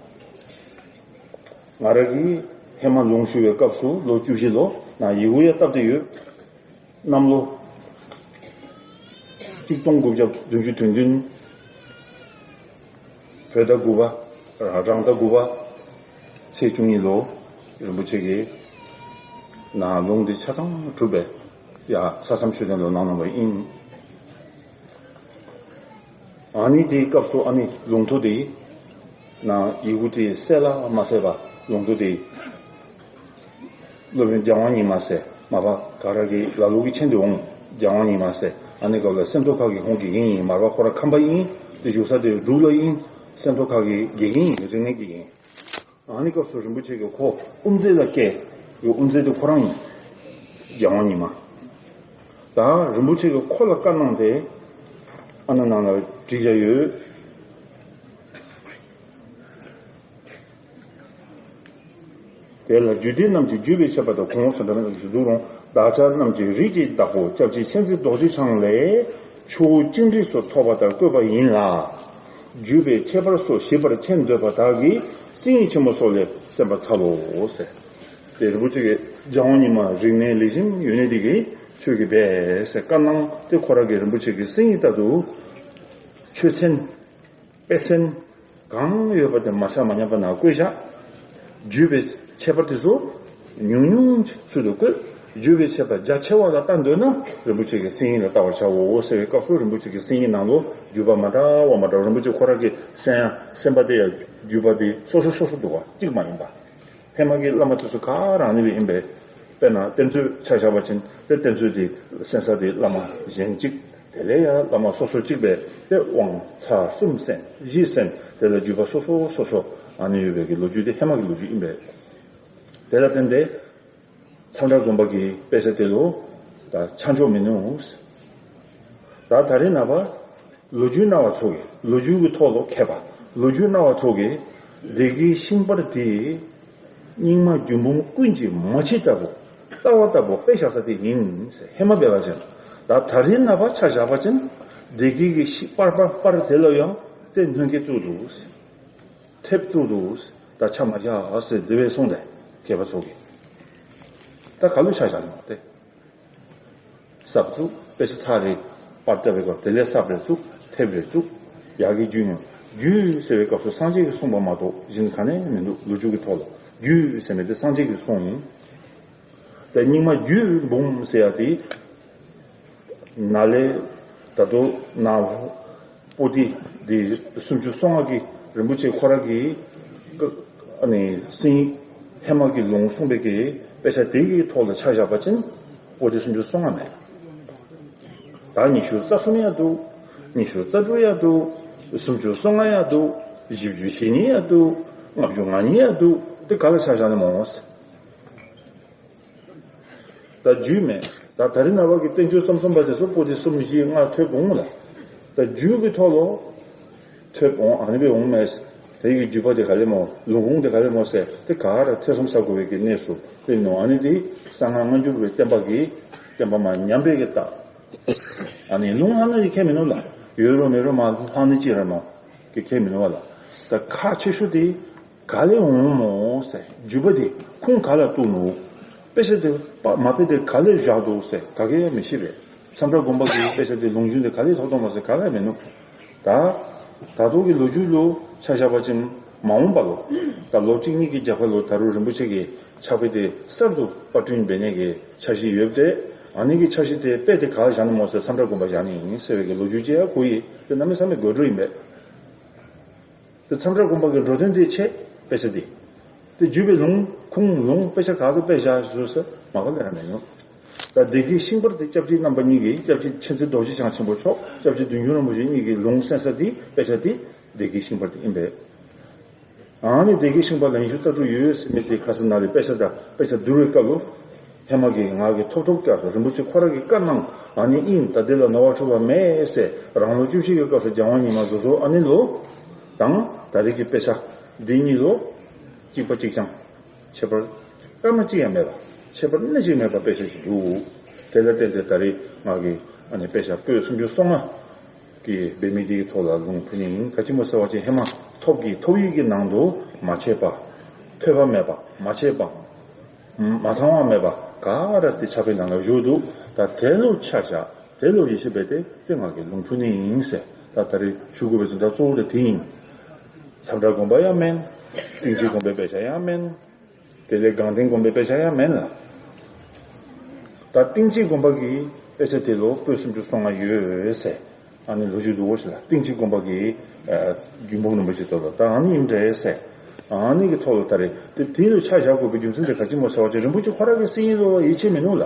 ང་རང་གིས་ཧེ་མ་ལུང་ཞུ་བའི་སྐབས་སུ་ལོ་བཅུ་བཞི་ལོ་ན་ཡི་གུ་ཡ་བཏབ་སྟེ་ཡོད། གནམ་ལོ་གཅིག་སྟོང་དགུ་བརྒྱ་བདུན་ཅུ་དོན་བདུན། བོད་ཟླ་དགུ་པ། རང་ཟླ་དགུ་པ། ཚེས་བཅུ་གཉིས་ལོ། རིན་པོ་ཆེ་གིས་ནང་ལུང་འདི་ཆ་ཚང་གྲུབ་པའི་ཡ་ས་མཚམས་ཆོས་ལྡན་ལོ་གནང་གནང་བ་ཡིན། ཨ་ནི་དེའི་སྐབས་སུ་ཨ་ནི་ལུང་མཐོ་དེ་ནང་ཡི་གུ་དེ་གསལ་ལ་མ་གསལ་བ། ལུང་མཐོ་དེ་སློབ་དཔོན་རྒྱལ་དབང་ཉི་མ་ཟེར་མ་པ་ག་ར་གི་ལ་ལུ་གི་མཆན་དུ་འོང་། རྒྱལ་དབང་ཉི་མ་ཟེར། ཨ་ནི་སྐབས་ལ་སེམས་རྟོགས་ཁ་གི་ཁོང་དགེ་རྒན་ཡིན། མར་པ་ཁོ་ར་ཁམས་པ་ཡིན། དེ་བཞུགས་ས་དེ་འབྲུག་ལ་ཡིན། སེམས་རྟོགས་ཁ་གི་དགེ་རྒན་ཡིན། རིག་གནས་དགེ་རྒན་ཡིན། ཨ་ནི་སྐབས་སུ་རིན་པོ་ཆེ་གིས་ཁོ་དབུ་མཛད་ལ་བསྐོས། དབུ་མཛད་དེ་ཁོ་རང་ཡིན། རྒྱལ་དབང་ཉི་མ། ད་རིན་པོ་ཆེ་གིས་ཁོ་ལ་བཀའ་གནང་སྟེ་ཨ་ནི་ནང་ལ་བྲིས་བཞག་ཡོད། དེ་ལ་རྒྱུད་སྡེ་རྣམས་ཀྱི་བརྒྱུད་པའི་ཁྱད་པར་དང་གོང་འོག་སུ་འདྲ་མིན་ཞུ་འདུག་རུང་། བདག་ཅག་རྣམས་ཀྱི་རིགས་ཀྱི་བདག་པོ་སྐྱབས་རྗེ་མཁྱེན་བརྩེ་རྡོ་རྗེ་འཆང་ལས་ཆུ་བོ་གཅིག་འདྲེས་སུ་ཐོབ་པ་ལྟར་བཀོད་པ་ཡིན་ལ། བརྒྱུད་པའི་ཁྱད་པར་སོགས་ཞིབ་པར་མཁྱེན་འདོད་པ་དག་གིས་སེང་ཡིན་ཆེན་མོ་སོགས་ལས་གསན་པར་འཚལ་ལོ་ཟེར། དེ་རིན་པོ་ཆེ་གིས་རྒྱལ་དབང་ཉི་མ་རིག་གནས་ལེགས་ཤོམ་ཡོད་ནི་དེ་གིས་ཁྱོད་ཀྱིས་འབད་ཟེར་བཀའ་གནང་སྟེ་ཁོ་རང་གིས་རིན་པོ་ཆེ་གི་སེང་ཡིན་ལྟར་དུ་ཆོས་ཚན། དཔེ་ཚན་གང་ཡོད་པ་དེ་མ་ཆག་མ་ཉམས་པ་ནང་བཀོད་བཞག་བརྒྱུད་པའི་ཁྱད་པར་དེ་ཚོ་ཉུང་ཉུང་ཚུལ་དུ་བཀོད། བརྒྱུད་པའི་ཁྱད་པར་རྒྱ་ཆེ་བ་ལ་ལྟ་འདོད་ན་རིན་པོ་ཆེ་གི་སེང་ཡིན་ལ་ལྟ་བར་བྱའོ་ཟེར་བའི་སྐབས་སུ། རིན་པོ་ཆེ་གི་སེང་ཡིན་ནང་ལོ་བརྒྱུད་པ་མ་འདྲ་བ་མ་འདྲ་བ། རིན་པོ་ཆེ་ཁོ་རང་གི་གསན་ཡ་གསན་པ་དེ་ཡང་བརྒྱུད་པ་དེ་སོ་སོ་སོ་སོ་འདུག་པ། གཅིག་མ་ཡིན་པ། ཧེ་མ་གི་བླ་མ་དེ་ཚོ་ག་རང་ནི་བས་ཡིན་པས། དཔེར་ན་གཏེར་མཛོད་ཆ་བཞག་པ་ཅིན་དེ་གཏེར་མཛོད་དེ་གསན་ས་དེ་བླ་མ་གཞན་གཅིག་དེ་ལས་ཡང་བླ་མ་སོ་སོ་གཅིག་པས་དེ་དབང་ཚར་གསུམ་གསན། བཞི་གསན། དེ་ལ་བརྒྱུད་པ་སོ་སོ་སོ་སོ་ཨ་ནི་ཡོད་པའི་གི་ལོ་རྒྱུས་དེ་ཧེ་མ་གི་ལོ་རྒྱུས་ཡིན་པས། དེ་ལ་བརྟེན་ཏེ་མཚམས་བྲག་དགོན་པ་གི་དཔེ་ཆ་དེ་ལོ་ད་ཆ་འཇོག་མི་ནུས། ད་ད་རེས་ནངས་པ་ལོ་རྒྱུས་སྨྲ་བ་ཚོ་གིས་ལོ་རྒྱུས་ཀྱི་ཐོག་ལ་མཁས་པ་ལོ་རྒྱུས་སྨྲ་བ་ཚོ་གིས་སྡེ་དགེའི་ཤིང་པར་དེ་རྙིང་མ་རྒྱུད་འབུམ་ཀུན་གྱི་མ་ཕྱི་ལྟ་བུ་ལྟ་བ་ལྟ་བུ་དཔེ་བཞག་ས་དེ་ཡིན་ཟེར། ཧེ་མ་འབད་བ་ཅིན་ད་ད་རེས་ནངས་པ་ཆ་བཞག་པ་ཅིན་སྡེ་དགེ་གི་ཤིང་པར་པར་པར་དེ་ལ་ཡང་དེ་སྣོན་གྱིས་བཙུགས་འདུག་ཟེར། མཐེབ་བཙུགས་འདུག་ཟེར། ད་ཆ་མ་བཞག་ཟེར་དེ་བས་གསུངས་ཏེ་མཁས་པ་ཚོ་གིས་ད་ག་ལུ་ཆ་བཞག་ནོ་དེ། གསརཔ་བཙུགས། དཔེ་ཆ་ཚར་རེ་པར་བཏབ་པའི་སྐབས་དེ་ལས་གསརཔ་རེ་བཙུགས། མཐེབ་རེ་བཙུགས། ཡག་གི་རྒྱུད་ཡང་རྒྱུད་ཟེར་བའི་སྐབས་སུ་སངས་རྒྱས་ཀྱིས་གསུངས་པ་མ་གཏོགས་གཞན་ག་ནས་མི་འདུག་ལོ་རྒྱུས་ཀྱི་ཐོག་ལ་རྒྱུད་ཟེར་མི་དེ་སངས་རྒྱས་ཀྱིས་གསུངས་ཡིན། དེ་རྙིང་མ་རྒྱུད་འབུམ་ཟེར་ཡ་དེ་ནཱ་ལས་ད་དུང་ནཱ་པོ་ཏི་དེ་སུམ་ཅུ་སོ་ལྔ་གི་རིན་པོ་ཆེ་ཁོ་ར་གི་ཨ་ནི་སེང་ཧེ་མ་གི་ལུང་གསུངས་པའི་གི་དཔེ་ཆ་དེ་གི་ཐོག་ལ་ཆ་བཞག་པ་ཅིན་པོ་ཏི་སུམ་ཅུ་སོ་ལྔ་མེད། ད་ཉི་ཤུ་རྩ་གསུམ་ཡང་འདུག་ཉི་ཤུ་རྩ་དྲུག་ཡང་འདུག་སུམ་ཅུ་སོ་ལྔ་ཡང་འདུག་བཞི་བཅུ་ཞེ་གཉིས་ཡང་འདུག་ལྔ་བཅུ་ང་གཉིས་ཡང་འདུག་དེ་ག་ལ་ཆ་བཞག་ནི་མོ། ད་རྒྱུད་མེད། ད་ད་རེས་ནངས་པ་གི་བསྟན་བཅོས་རྩོམ་གསུམ་པ་དེ་ཚོ་པོ་ཏི་གསུམ་བཞི་ལྔ་ཐོབ་འོང་ལ། ད་རྒྱུད་ཀྱི་ཐོག་ལོ། ཐོབ་འོང་ཨ་ནི་བས་འོང་མེད། དེ་གི་རྒྱུད་པ་དེ་ག་ལས་མོ་ལུང་ཁུངས་དེ་ག་ལས་མོ་ཟེར་དེ་ག་ར་ཐེ་ཚོམ་ཟ་དགོས་པའི་གི་གནས་སུ་དེ་ནོ། ཨ་ནི་དེ་གསང་སྔགས་སྔ་འགྱུར་བའི་བསྟན་པ་གི་བསྟན་པ་མ་ཉམས་པའི་གི་རྟགས། ཨ་ནི་ལུང་ལྷག་ན་ཡི་ཁྱད་མི་ནུས་ལ། ཡོད་རུང་མེད་རུང་མ་ལྷག་ནི་ཅི་ར་མོ་གི་ཁྱད་མི་ནུས་བ་ལ། ད་ཁག་ཆེ་ཤོས་དེ། ག་ལས་འོང་མོ་ཟེར། རྒྱུད་པ་དེ་ཁུངས་ག་ལ་གཏུགས་ནུག་དཔེ་ཆ་དེ་པ་མ་དཔེ་དེ་ག་ལས་བཞག་འདུག་ཟེར་ག་གེ་ཡང་མི་ཤེས་པས། མཚམས་བྲག་དགོན་པ་གི་དཔེ་ཆ་དེ་ལུང་རྒྱུན་དེ་ག་ལས་ཐོབ་ཐོབ་མ་ཟེར་ག་ལ་ཡང་མི་ནུག་ད་ད་དུང་གི་ལོ་རྒྱུས་ལུ་ཆ་བཞག་པ་ཅིན་ མ་འོངས་པ་ལོ། ད་ལོ་གཅིག་གཉིས་ཀྱི་རྒྱབ་ཁ་ལོ་ད་རུང་རིན་པོ་ཆེ་གི་ཕྱག་དཔེ་དེ་གསར་དུ་པར་སྐྲུན་འབད་ནས་ཀྱི་འཆར་གཞི་ཡོད་པས། ཨ་ནི་གི་འཆར་གཞི་དེ་དཔེ་དེ་ག་བཞག་ན་མོ་ཟེར་མཚམས་བྲག་དགོན་པ་བཞག་ནི་ཡིན་ཟེར་བའི་གི་ལོ་རྒྱུས་ཅིག་ཡང་གོ་ཡི། དེ་གནམ་མེད་ས་མེད་དགོད་བྲོ་ཡིན་པས། དེ་མཚམས་བྲག་དགོན་པ་གི་འགྲོ་དོན་དེ་ཆེ། དཔེ་ཆ་དེ། དེ་བརྒྱུད་པའི་ལུང་ཁུངས་ལུང་དཔེ་ཆ་ག་གི་དཔེ་བཞག་ཞུ་ས་མ་ག་ལ་ར་མེད་ཡོང་། ད་སྡེ་དགེ་ཤིང་པར་དེ་སྐྱབས་རྗེ་རྣམ་པ་གཉིས་ཀྱིས་སྐྱབས་རྗེ་མཁྱེན་བརྩེ་རྡོ་རྗེ་འཆང་ཆེན་པོ་མཆོག་སྐྱབས་རྗེ་བདུད་འཇོམས་རིན་པོ་ཆེ་གཉིས་ཀྱི་ལུང་གསན་ས་དེ་དཔེ་ཆ་དེ་སྡེ་དགེ་ཤིང་པར་དེ་ཡིན་པས། ཨ་ནི་སྡེ་དགེ་ཤིང་པར་ལ་ཉི་ཤུ་རྩ་དྲུག་ཡོད་ཟེར་མི་དེ་ཁ་སང་ན་ལས་དཔེ་ཆ་དང་དཔེ་ཆ་བསྡུར་བའི་སྐབས་ལུ། ཧེ་མ་གི་ང་གི་ཐོབ་ཐོབ་བསྐྱར་དུ་རིན་པོ་ཆེ་ཁོ་ར་གི་བཀའ་གནང་ཨ་ནི་ཨིན། ད་དེ་ལ་ནོར་བ་འཁྲུལ་བ་མེད་ཟེར་རང་ལོ་བཅུ་བཞི་གི་སྐབས་སུ་རྒྱལ་དབང་ཉི་མ་རྫོགས་སོ་ཨ་ནི་ལོ། དང་ད་རེས་ཀྱི་དཔེ་ཆ་འདི་གཉིས་ལོ། གཅིག་པ་གཅིག་རྐྱང་། ཁྱད་པར་སྐར་མ་གཅིག་ཡང་མེད་པ། ཁྱད་པར་སྣ་གཅིག་མེད་པ་དཔེ་ཆ་ཞིག་འདུག་དེ་ལ་བརྟེན་ཏེ་ད་རེས་ང་གི་ཨ་ནི་དཔེ་ཆ་པོད་སུམ་ཅུ་སོ་ལྔ། གི་འབད་མི་དེའི་ཐོག་ལ་ལུང་ཕུལ་ནི་ཡིན། ག་ཅི་མོ་ཟེར་བ་ཅིན་ཧེ་མ་ཐོབ་ཀྱི་ཐོབ་ཡིག་གི་ནང་དུ་མ་ཆད་པ། ཐོས་པ་མེད་པ་མ་ཆད་པ། མ་ཚང་བ་མེད་པ་ག་ར་དེ་ཕྱག་དཔེ་ནང་ལ་བཞུགས་འདུག་ད་དེ་ལུ་ཆ་བཞག་དེ་ལུ་ཡིད་ཆེས་འབད་དེ་དེ་ང་གི་ལུང་ཕུལ་ནི་ཡིན་ཟེར། ད་ད་རེས་ཞུ་དགོས་པའི་ཚུལ་ད་གཙོ་བོ་དེ་དེ་ཡིན། མཚམས་བྲག་དགོན་པ་ཡང་མེན། གཏིང་སྐྱེས་དགོན་པའི་དཔེ་ཆ་ཡང་མེན། དེ་ལས་དགའ་ལྡན་དགོན་པའི་དཔེ་ཆ་ཡང་མེད་ལ། ད་གཏིང་སྐྱེས་དགོན་པ་གི་དཔེ་ཆ་དེ་ལོ་པོད་སུམ་ཅུ་སོ་ལྔ་ཡོད་ཟེར། ཨ་ནི་ལོ་རྒྱུས་འདུག་འོ་ཞེ་ལ་གཏིང་སྐྱེས་དགོན་པ་གི་རྒྱུན་འབུམ་རིན་པོ་ཆེ་ཐོག་ལ་ད་ཨ་ནི་ཡིན་འདྲ་ཟེར། ཨ་ནི་གི་ཐོག་ལ་ད་རེས་དེ་དེ་ལོ་ཆ་བཞག་དགོས་པའི་རྒྱུ་མཚན་དེ་ག་ཅི་མོ་ཟེར་བ་ཅིན་རིན་པོ་ཆེ་ཁོ་ར་གི་གསན་ཡིག་ལོ་ཡིད་ཆེས་མི་ནུས་ལ།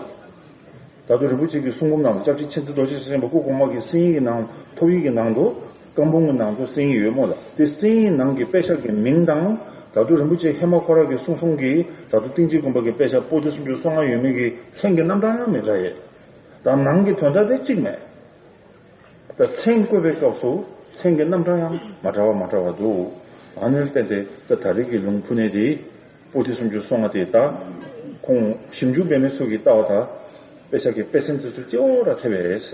ད་དུང་རིན་པོ་ཆེ་གི་གསུང་འབུམ་ནང་སྐྱབས་རྗེ་མཁྱེན་བརྩེ་རྡོ་རྗེ་སེམས་དཔའ་སྐུ་གོང་མ་གི་གསན་ཡིག་གི་ནང་ཐོབ་ཡིག་གི་ནང་དུ་བཀའ་འབུམ་གི་ནང་དུ་གསན་ཡིག་ཡོད་མོ་ལ། དེ་གསན་ཡིག་ནང་གི་དཔེ་ཆ་གི་མིང་དང་ད་དུང་རིན་པོ་ཆེ་ཧེ་མ་ཁོ་ར་གི་གསུང་གསུང་གི་ད་དུང་གཏིང་སྐྱེས་དགོན་པ་གི་དཔེ་ཆ་པོ་ཏི་སུམ་ཅུ་སོ་ལྔ་ཡོད་མི་གི་མཚན་གི་རྣམ་གྲངས་ཡང་མི་འདྲ་ཡས། ད་ནང་གི་དོན་དག་དེ་གཅིག་མེད། ད་མཚན་བཀོད་པའི་སྐབས་སུ་མཚན་གྱི་རྣམ་གྲངས་ཡང་མ་འདྲ་བ་མ་འདྲ་བ་འདུག་ཨ་ནི་ལ་བརྟེན་ཏེ་ད་ད་རེས་ཀྱི་ལུང་ཕུལ་ནས་དེ་པོ་ཏི་སུམ་ཅུ་སོ་ལྔ་དེ་ད་ཁོང་ཞིབ་འཇུག་འབད་མི་ཚོ་གིས་ལྟ་བ་ད་དཔེ་ཆ་གི་དཔེ་ཚན་དེ་ཚོ་ཅི་འོ་ར་ཐེབས་པས་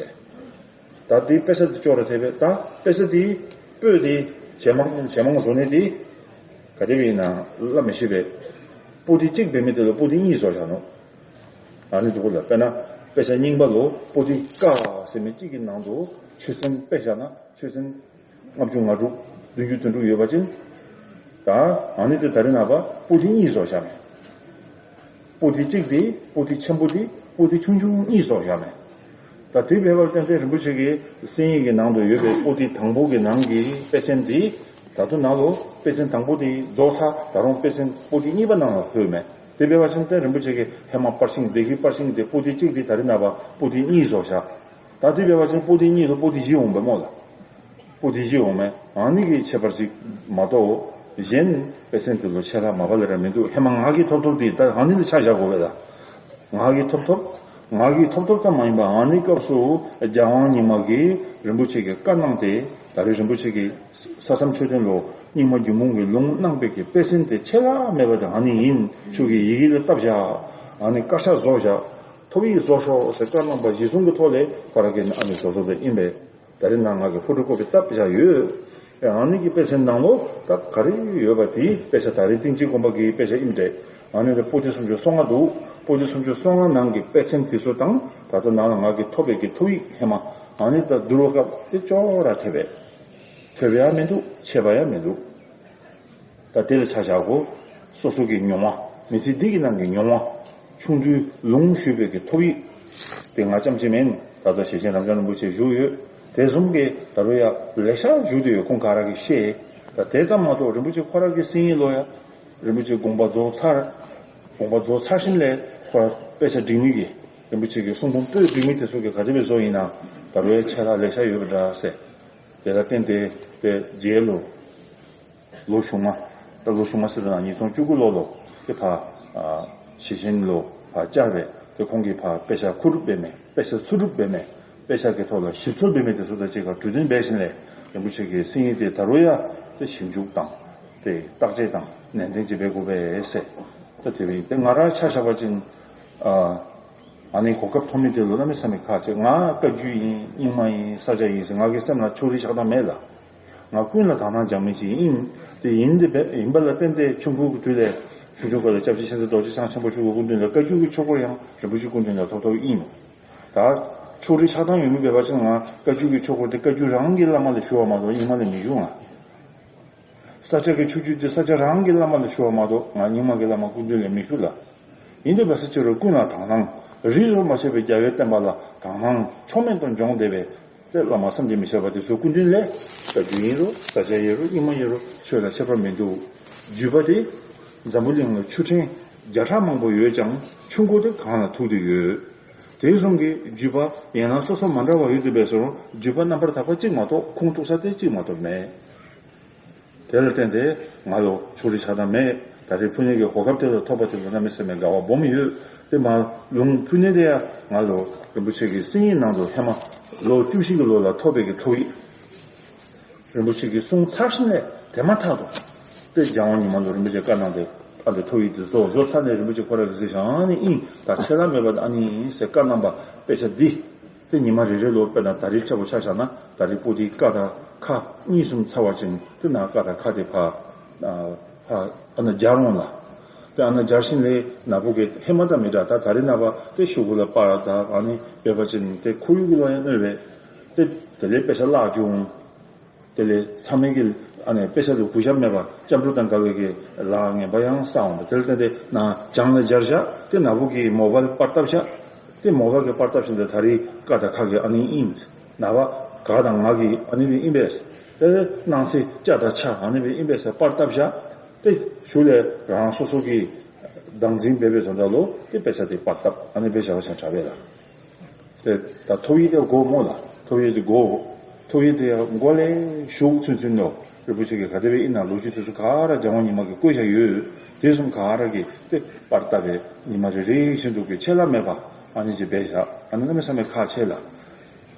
ཟེར། ད་དེ་དཔེ་ཆ་དེ་ཅི་འོ་ར་ཐེབས་པས། ད་དཔེ་ཆ་དེ་པོ་ཏི་ཇེ་མང་ཇེ་མང་བཟོ་ནས་དེ་ག་དེ་བས་ན་བླ་མི་ཤེས་པས། པོ་ཏི་གཅིག་འབད་མི་དེ་ལ་པོ་ཏི་གཉིས་བཟོ་བཞག་ནོ། ཨ་ནི་འདུག་ལ། དཔེར་ན་དཔེ་ཆ་རྙིང་པ་ལོ་པོ་ཏི་ཀ་ཟེར་མི་གཅིག་གི་ནང་དུ་ཆོས་ཚན་དཔེ་བཞག་ན་ཆོས་ཚན་ལྔ་བཅུ་ང་དྲུག་བདུན་ཅུ་དོན་དྲུག་ཡོད་པ་ཅིན། ད་ཨ་ནི་དེ་ད་རེས་ནངས་པ་པོ་ཏི་གཉིས་བཟོ་བཞག་མེད། པོ་ཏི་གཅིག་དེ་པོ་ཏི་ཆེན་པོ་དེ་པོ་ཏི་ཆུང་ཆུང་གཉིས་བཟོ་བཞག་མེད། ད་དེ་འབད་བར་བརྟེན་ཏེ་རིན་པོ་ཆེ་གི་གསན་ཡིག་གི་ནང་དུ་ཡོད་པའི་པོ་ཏི་དང་པོ་གི་ནང་གི་དཔེ་ཚན་དེ་ད་དུང་ནང་ལོ་དཔེ་ཚན་དང་པོ་དེ་རྫོགས་ཚར། ད་རུང་དཔེ་ཚན་པོ་ཏི་གཉིས་པ་ནང་ལ་ལྷོད་མེད། དེ་འབད་བ་ཅིན་ཏེ་རིན་པོ་ཆེ་གིས་ཧེ་མ་པར་ཤིང་སྡེ་དགེ་པར་ཤིང་དེ་པོ་ཏི་གཅིག་དེ་ད་རེས་ནངས་པ་པོ་ཏི་གཉིས་བཟོ་བཞག་ད་དེ་འབད་བ་ཅིན་པོ་ཏི་གཉིས་ལ་པོ་ཏི་བཞི་འོང་པས་མོ་ལ། པོ་ཏི་བཞི་འོང་མེད། ཨ་ནི་གི་ཁྱད་པར་ཅིག་མ་གཏོགས་གཞན་དཔེ་ཚན་དེ་ལོ་ཆད་ལྷག་མ་པ་ལས་ར་མི་འདུག་ཧེ་མ་ང་གི་ཐོབ་ཐོབ་དེ་ད་ཨ་ནི་ལ་ཆ་བཞག་དགོས་པས་ད། ང་གི་ཐོབ་ཐོབ། ང་གི་ཐོབ་ཐོབ་ཙམ་མ་ཡིན་པར་ཨ་ནི་སྐབས་སུ་རྒྱལ་དབང་ཉི་མ་གིས་རིན་པོ་ཆེ་གི་བཀའ་གནང་སྟེ་ད་རེས་རིན་པོ་ཆེ་གིས་ས་མཚམས་མཆོད་རྟེན་ལོ་རྙིང་མ་རྒྱུད་འབུམ་གྱི་ལུང་གནང་པའི་གི་དཔེ་ཚན་དེ་ཆད་ལྷག་མེད་པ་དེ་ཨ་ནི་ཡིན། ཁྱོད་ཀྱིས་ཡི་གེ་ལ་བཏབ་བཞག་ཨ་ནི་བཀའ་ཤག་བཟོ་བཞག་ཐོབ་ཡིག་བཟོ་ཤོག་ཟེར་བཀའ་གནང་པ་གཞི་བཟུང་གི་ཐོག་ལས་ཁོ་ར་གིས་ཨ་ནི་བཟོ་བཟོ་བ་ཡིན་པས། ད་རེས་ནངས་ང་གིས་ཕོ་ཊོ་ཀོ་པི་བཏབ་བཞག་ཡོད། ཨ་ནི་གི་དཔེ་ཚན་ནང་ལོ་ད་ག་རེ་ཡོད་པ་དེའི་དཔེ་ཆ་ད་རེས་གཏིང་སྐྱེས་དགོན་པ་གི་དཔེ་ཆ་ཨིན་འདྲས། ཨ་ནི་ད་པོ་ཏི་སུམ་ཅུ་སོ་ལྔ་འདུག་པོ་ཏི་སུམ་ཅུ་སོ་ལྔ་ནང་གི་དཔེ་ཚན་དེ་ཚོ་དང་ད་ལྟ་ནང་ལ་ང་གིས་ཐོབ་པའི་གི་ཐོབ་ཡིག་ཧེ་མ་ཨ་ནི་ད་བསྡུར་བ་སྐབས་དེ་ཅོག་ར་ཐེབས་པས། ཐེབས་པ་ཡང་མི་འདུག་ཆད་པ་ཡང་མི་འདུག་ད་དེ་ལ་ཆ་བཞག་གོ། སོ་སོ་གི་མྱོང་བ། མི་ཚེ་འདི་གི་ནང་གི་མྱོང་བ། ཆུང་དུས་ལུང་ཞུས་པའི་གི་ཐོབ་ཡིག་དེ་ང་ཙམ་ཅིག་མིན། ད་ལྟ་ཞེ་ཆེན་རབ་འབྱམས་རིན་པོ་ཆེ་བཞུགས་ཡོད། དེ་གསུམ་གྱིས་ད་རུང་ཡང་ལེ་ཤ་བཞུགས་བསྡད་ཡོད། ཁོང་ག་ར་གིས་ཤེས། ད་དེ་ཙམ་མ་གཏོགས་རིན་པོ་ཆེ་ཁོ་ར་གི་གསན་ཡིག་ལོ་ཡ། རིན་པོ་ཆེ་དགོངས་པ་རྫོགས་ཚར། དགོངས་པ་རྫོགས་ཚར་ཞིནམ་ལས་ཁོ་ར་དཔེ་ཆ་སྒྲིག་མི་གི། རིན་པོ་ཆེ་གི་གསུང་འབུམ་པོད་སྒྲིག་མི་དེ་ཚོ་གི་ག་དེ་སྦེ་བཟོ་ཡིན་ན། ད་རུང་ཡང་ཆད་ལྷག་ལེ་ཤ་ཡོད་པ་འདྲ་ཟེར། དེ་ལ་བརྟེན་ཏེ་དེ་རྗེས་ལོ། ལོ་གཞུག་མ། ད་ལོ་གཞུག་མ་ཟེར་ན་ཉིས་སྟོང་བཅུ་དགུ་ལོ་ལོ། དེ་ཕར། ཨ། ཞེ་ཆེན་ལོ་ཕར་བཅར་བས་དེ་ཁོང་གིས་ཕར་དཔེ་ཆ་མཁོ་སྒྲུབ་འབད་མི་དཔེ་ཆ་འཚོལ་སྒྲུབ་འབད་མི་དཔེ་ཆ་གི་ཐོག་ལ་ཞིབ་འཚོལ་འབད་མི་དེ་ཚོ་དང་གཅིག་ཁར་གྲོས་བསྟུན་འབད་ཞིནམ་ལས་རིན་པོ་ཆེ་གི་གསན་ཡིག་དེ་ད་རུང་ཡང་དེ་ཞིབ་འཇུག་དང་དེ་བརྟག་དཔྱད་དང་ནན་ཏན་ཅིག་འབད་དགོ་པས་ཟེར། ད་དེ་བས་དེ་ང་རང་ཆ་བཞག་པ་ཅིན། ཨ། ཨ་ནི་གོ་སྐབས་ཐོབ་མི་དེ་ལུ་གནམ་མེད་ས་མེད་ཁག་ཆེ། ང་བཀའ་བརྒྱུད་ཡིན། རྙིང་མ་ཡིན། ས་སྐྱ་ཡིན་ཟེར་ང་གི་སེམས་ལ་ཕྱོགས་རིས་ཆགས་སྡང་མེད་ལགས། ང་ཀུན་ལ་དག་སྣང་སྦྱང་མི་ཞིག་ཡིན། དེ་ཡིན་དེ་འབད་ཡིན་པ་ལ་བརྟེན་ཏེ་ཆུང་ཀུའི་དུས་ལས་ཆུང་ཆུང་སྐབས་ལ་སྐྱབས་རྗེ་མཁྱེན་བརྩེ་རྡོ་རྗེ་འཆང་ཆེན་པོ་མཆོག་གི་སྐུ་མདུན་ལ་བཀའ་བརྒྱུད་ཀྱི་ཆོས་སྐོར་ཡང་རིན་པོ་ཆེ་སྐུ་མདུན་ལ་ཐོབ་ཐོབ་ཡིན། ད་ཕྱོགས་རིས་ཆགས་སྡང་ཡོད་མི་འབད་བ་ཅིན་ང་བཀའ་བརྒྱུད་ཀྱི་ཆོས་སྐོར་དེ་བཀའ་བརྒྱུད་རང་གི་བླ་མ་ལས་ཞུ་བ་མ་གཏོགས་རྙིང་མ་ལས་མི་ཞུ་ང་། ས་སྐྱ་གི་ཆོས་བརྒྱུད་དེ་ས་སྐྱ་རང་གི་བླ་མ་ལ་ཞུ་བ་མ་གཏོགས། ང་རྙིང་མ་གི་བླ་མ་སྐུ་མདུན་ལ་མི་ཞུ་ལ། ཡིན་དུས་བལ་ས་ཆོས་རོགས་ཀུན་ལ་དག་སྣང་། རིས་སུ་མ་ཆད་པའི་རྒྱལ་བའི་བསྟན་པ་ལ་དག་སྣང་ཕྱོགས་མེད་དུ་འབྱུང་བསྡད་པའི་རྩེ་བླ་མ་བསམ་གྱིས་མི་ཁྱབ་པ་དེ་ཚོའི་སྐུ་མདུན་ལས། ས་རྒྱུད་ཡིན་རུང་ས་སྐྱ་ཡིན་རུང་རྙིང་མ་ཡིན་རུང་ཆོས་ལ་ཁྱད་པར་མི་འདུག། བརྒྱུད་པ་དེ་འཛམ་བུ་གླིང་ལ་ཆོས་ཕྲན་བརྒྱ་ཕྲག་མང་པོ་ཡོད་ཀྱང་ཆུང་ཀུ་དེ་གང་ལ་ཐུག་བསྡད་ཡོད། དེ་གསུམ་གྱི་བརྒྱུད་པ་ཡན་ལག་སོ་སོ་མ་འདྲ་བ་ཡོད་དུ་བས་སོང་། བརྒྱུད་པ་རྣམ་པར་དག་པ་གཅིག་མ་གཏོགས་ཁུངས་གཏུགས་ས་དེ་གཅིག་མ་གཏོགས་མེད། དེ་ལ་བརྟེན་ཏེ་ང་ལ་ཕྱོགས་རིས་ཆགས་སྡང་མེད། ད་རེས་ཕུལ་ནས་ཀྱི་གོ་སྐབས་དེ་ལ་ཐོབ་པ་དེ་ལ་གནམ་མེད་ས་མེད་དགའ་བ་སྦོམ་ཡོད། དེ་མ་ལུང་ཕུལ་ནས་དེ་ཡང་ང་ལ་རིན་པོ་ཆེ་གི་གསན་ཡིག་ནང་དུ་ཧེ་མ་ལོ་བཅུ་བཞི་གི་ལོ་ལ་ཐོབ་པའི་གི་ཐོབ་ཡིག། རིན་པོ་ཆེ་གིས་གསུངས་ཚར་ཞིང་ནས་དེ་མ་ཐག་ཏུ་དེ་རྒྱལ་དབང་ཉི་མ་ལ་རིན་པོ་ཆེ་བཀའ་གནང་སྟེ། ཨ་འདི་ཐོབ་ཡིག་དེ་བཟོ་བཟོ་ཚར་ནས་རིན་པོ་ཆེ་ཁོ་རང་གིས་གཟིགས་ཤིང་། ཨ་ནི་ཨིན། ད་ཆད་ལྷག་མེད་པ་ཨ་ནི་ཨིན་ཟེར་བཀའ་གནང་བ་དཔེ་ཆ་འདི། དེ་ཉི་མ་རེ་རེ་ལོ་དཔེར་ན་ད་རེས་ཆ་བོ་ཆ་བཞག་ན་ད་རེས་པོ་ཏི་ཀ་དང་ཁ་གཉིས་གསུམ་ཚར་བ་ཅིན་དེ་ན་ཀ་དང་ཁ་དེ་ཕ་ཨ་ཕ་ཨ་ན་སྦྱར་འོང་ལ། དེ་ཨ་ན་སྦྱར་ཞིང་ལས་ན་བུ་གི་ཧེ་མ་དང་མི་འདྲ། ད་ད་རེས་ན་བ་དེ་ཤོག་གུ་ལ་པར་དང་ཨ་ནི་བེ་བ་ཅིན་དེ་ཁོར་ཡུག་གི་ལོ་ཡང་གནོད་བས། དེ་དེ་ལས་དཔེ་ཆ་བརླག་བཅུག་འོང་། དེ་ལས་ཚང་མས་ཀྱི་ཨ་ནི་དཔེ་ཆ་ལ་གུས་ཞབས་མེད་པ་སྐྱབས་འགྲོ་དང་འགལ་བའི་གི་ལཱ་ངན་པ་ཡང་བསགས་འོང་། དེ་ལ་བརྟེན་ཏེ་ན་བྱང་ལ་སྦྱར་བཞག། དེ་ན་བུ་གི་མོ་བལ་པར་བཏབ་བཞག། དེ་མོ་བལ་གི་པར་བཏབ་བཞིན་དུ་ད་རེས་ཀ་དང་ཁ་གི་ཨ་ནི་ཨིན། ན་བ་ག་དང་ང་གི་ཨ་ནི་བི་ཨིན་པས། དེ་སྣང་ཚེ་ཅ་དང་ཆ་ཨ་ནི་བི་ཨིན་པས་ཟེར་པར་བཏབ་བཞག། དེ་ཞུ་ལས་རང་སོ་སོ་གི་བདག་འཛིན་འབད་བའི་དོན་དག་ལོ་དེ་དཔེ་ཆ་དེ་པར་བཏབ། ཨ་ནི་བི་བྱ་བ་ཆ་དྲག་པས་ལ། དེ་ད་ཐོབ་ཡིག་དེ་དགོས་མོ་ལ། ཐོབ་ཡིག་དེ་དགོས། ཐོབ་ཡིག་དེ་ཡང་མགོ་ལས་ཞུགས་ཚུན་ཚུན་ནོ། རིན་པོ་ཆེ་གི་ག་དེ་བས་ཨིན་ན་ལོ་རྒྱུས་དེ་ཚོ་ག་ར་རྒྱལ་དབང་ཉི་མ་གི་བཀོད་བཞག་ཡོད། དེ་གསུམ་ག་ར་གི་དེ་པར་བཏབ་པའི་ཉི་མ་རེ་རེ་བཞིན་དུ་གི་ཆད་ལྷག་མེད་པ་ཨ་ནི་ཅིག་སྦས་བཞག། ཨ་ནི་གནམ་མེད་ས་མེད་ཁག་ཆེ་ལ།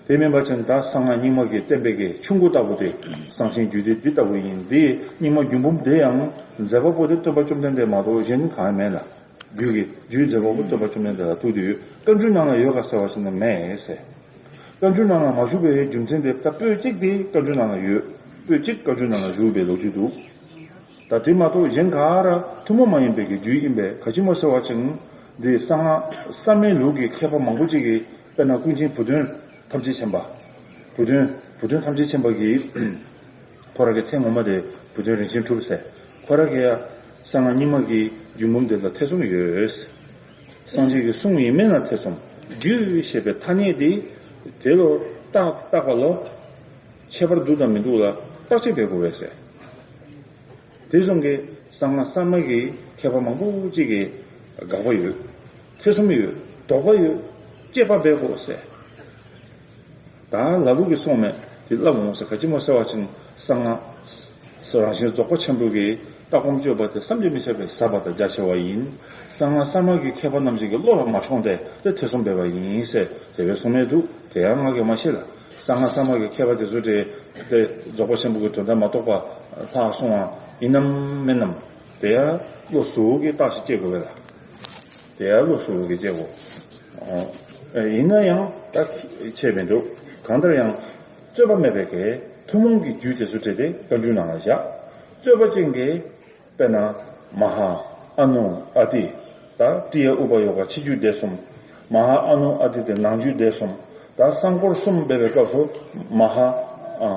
དེ་མིན་པ་ཅིན་ད་གསང་སྔགས་རྙིང་མ་གི་བསྟན་པའི་གི་ཆུང་ཀུ་ལྟ་བུ་དེ་གསང་ཆེན་རྒྱུད་སྡེ་འདི་ལྟ་བུ་ཡིན། འདི་རྙིང་མ་རྒྱུད་འབུམ་དེ་ཡང་མཛད་པ་པོ་དེ་སྟོན་པ་བཅོམ་ལྡན་འདས་མ་གཏོགས་གཞན་གང་ཡང་མེད་ལ། རྒྱུད་ཀྱི་རྒྱུད་མཛད་པ་པོ་སྟོན་པ་བཅོམ་ལྡན་འདས་ལ་ཐུག་དུས་བཀའ་འགྱུར་ནང་ལ་ཡོད་ག་ཟེར་བ་ཞིག་ནི་མེད་ཟེར། བཀའ་འགྱུར་ནང་ལ་མ་བཞུགས་པའི་རྒྱུ་མཚན་དེ་ད་པོད་གཅིག་དེ་བཀའ་འགྱུར་ནང་ལ་ཡོད། པོད་གཅིག་བཀའ་འགྱུར་ནང་ལ་བཞུགས་པའི་ལོ་རྒྱུས་འདུག། ད་དེ་མ་གཏོགས་གཞན་ག་ར་ཐུན་མོང་མ་ཡིན་པའི་གི་རྒྱུད་ཡིན་པས། ག་ཅི་མོ་ཟེར་བ་ཅིན་འདི་གསང་སྔགས་གསར་མའི་ལུགས་ཀྱི་མཁས་པ་མང་པོ་ཅིག་གིས། དཔེར་ན་ཀུན་མཁྱེན་བུ་སྟོན་ཐམས་ཅད་མཁྱེན་པ། བུ་སྟོན་བུ་སྟོན་ཐམས་ཅད་མཁྱེན་པ་གིས་ཁོ་རང་གི་མཚན་ངོ་མ་དེ་བུ་སྟོན་རིན་ཆེན་གྲུབ་ཟེར། ཁོ་རང་གིས་ཡང་གསང་སྔགས་རྙིང་མ་གི་རྒྱུད་འབུམ་དེ་ལ་ཐེ་ཚོམ་ཡོད། སངས་རྒྱས་ཀྱི་གསུང་ཡིན་མིན་ལ་ཐེ་ཚོམ། རྒྱུད་ཞེས་པའི་ཐ་སྙད་དེ་དེ་ལོ་བཏགས་བཏགས་པ་ལོ། ཁྱད་པར་འདུག་དང་མི་འདུག་ལ་བརྟག་དཔྱད་བྱེད་དགོས་པས་ཟེར། དེ་གསུམ་གྱི་གསང་སྔགས་གསར་མ་གི་མཁས་པ་མང་པོ་ཅིག་གིས་དགག་པ་ཡོད། ཐེ་ཚོམ་ཡོད། དོགས་པ་ཡོད། དཔྱད་པ་འབད་དགོས་ཟེར། ད་ལ་ལུག་གིས་གསུངས་མེད་དེ་ལབ་འོང་ཟེར། ག་ཅི་མོ་ཟེར་བ་ཅིན་གསང་སྔགས་རང་བཞིན་རྫོགས་པ་ཆེན་པོ་གི་ལྟ་སྒོམ་སྤྱོད་པ་དེ་བསམ་གྱིས་མི་ཁྱབ་པའི་ཟབ་པ་དང་རྒྱ་ཆེ་བ་ཡིན། གསང་སྔགས་གསར་མ་གི་མཁས་པ་རྣམས་ཀྱི་བློ་ལ་མ་ཤོང་སྟེ་དེ་ཐེ་ཚོམ་འབད་བ་ཡིན་ཟེར་དེ་བས་གསུངས་མེད་འདུག། དེ་ཡང་ང་གིས་མ་ཤེས་ལ། གསང་སྔགས་གསར་མ་གི་མཁས་པ་དེ་ཚོ་དེ་དེ་རྫོགས་པ་ཆེན་པོ་གི་དོན་དག་མ་རྟོགས་པ་ལྷག་སོང་བ་ཡིན་ནམ་མིན་ནམ། དེ་ཡང་བློ་གཟུ་བོ་གིས་བརྟག་ཞིབ་བྱེད་དགོས་པས་ལ། དེ་ཡང་བློ་གཟུ་བོ་གིས་བྱེད་དགོས། ཨ་ཡིན་ན་ཡང་ད་ཁྱད་མི་འདུག། གང་ལྟར་ཡང་རྩོད་པ་མེད་པའི་གི་ཐུན་མོང་གི་རྒྱུད་དེ་ཚོ་བྲིས་ཏེ་བཀའ་འགྱུར་ནང་ལ་བཞག། རྩོད་པ་ཅན་གྱི་དཔེར་ན་མ་ཧཱ་ཨ་ནུ་ཨ་ཏི། ད་ཀྲི་ཡ་ཨུ་པ་ཡོ་ག་ཕྱི་རྒྱུད་སྡེ་གསུམ། མ་ཧཱ་ཨ་ནུ་ཨ་ཏི་དེ་ནང་རྒྱུད་སྡེ་གསུམ། ད་གསང་སྐོར་གསུམ་འབད་བའི་སྐབས་སུ་མ་ཧཱ་ཨ་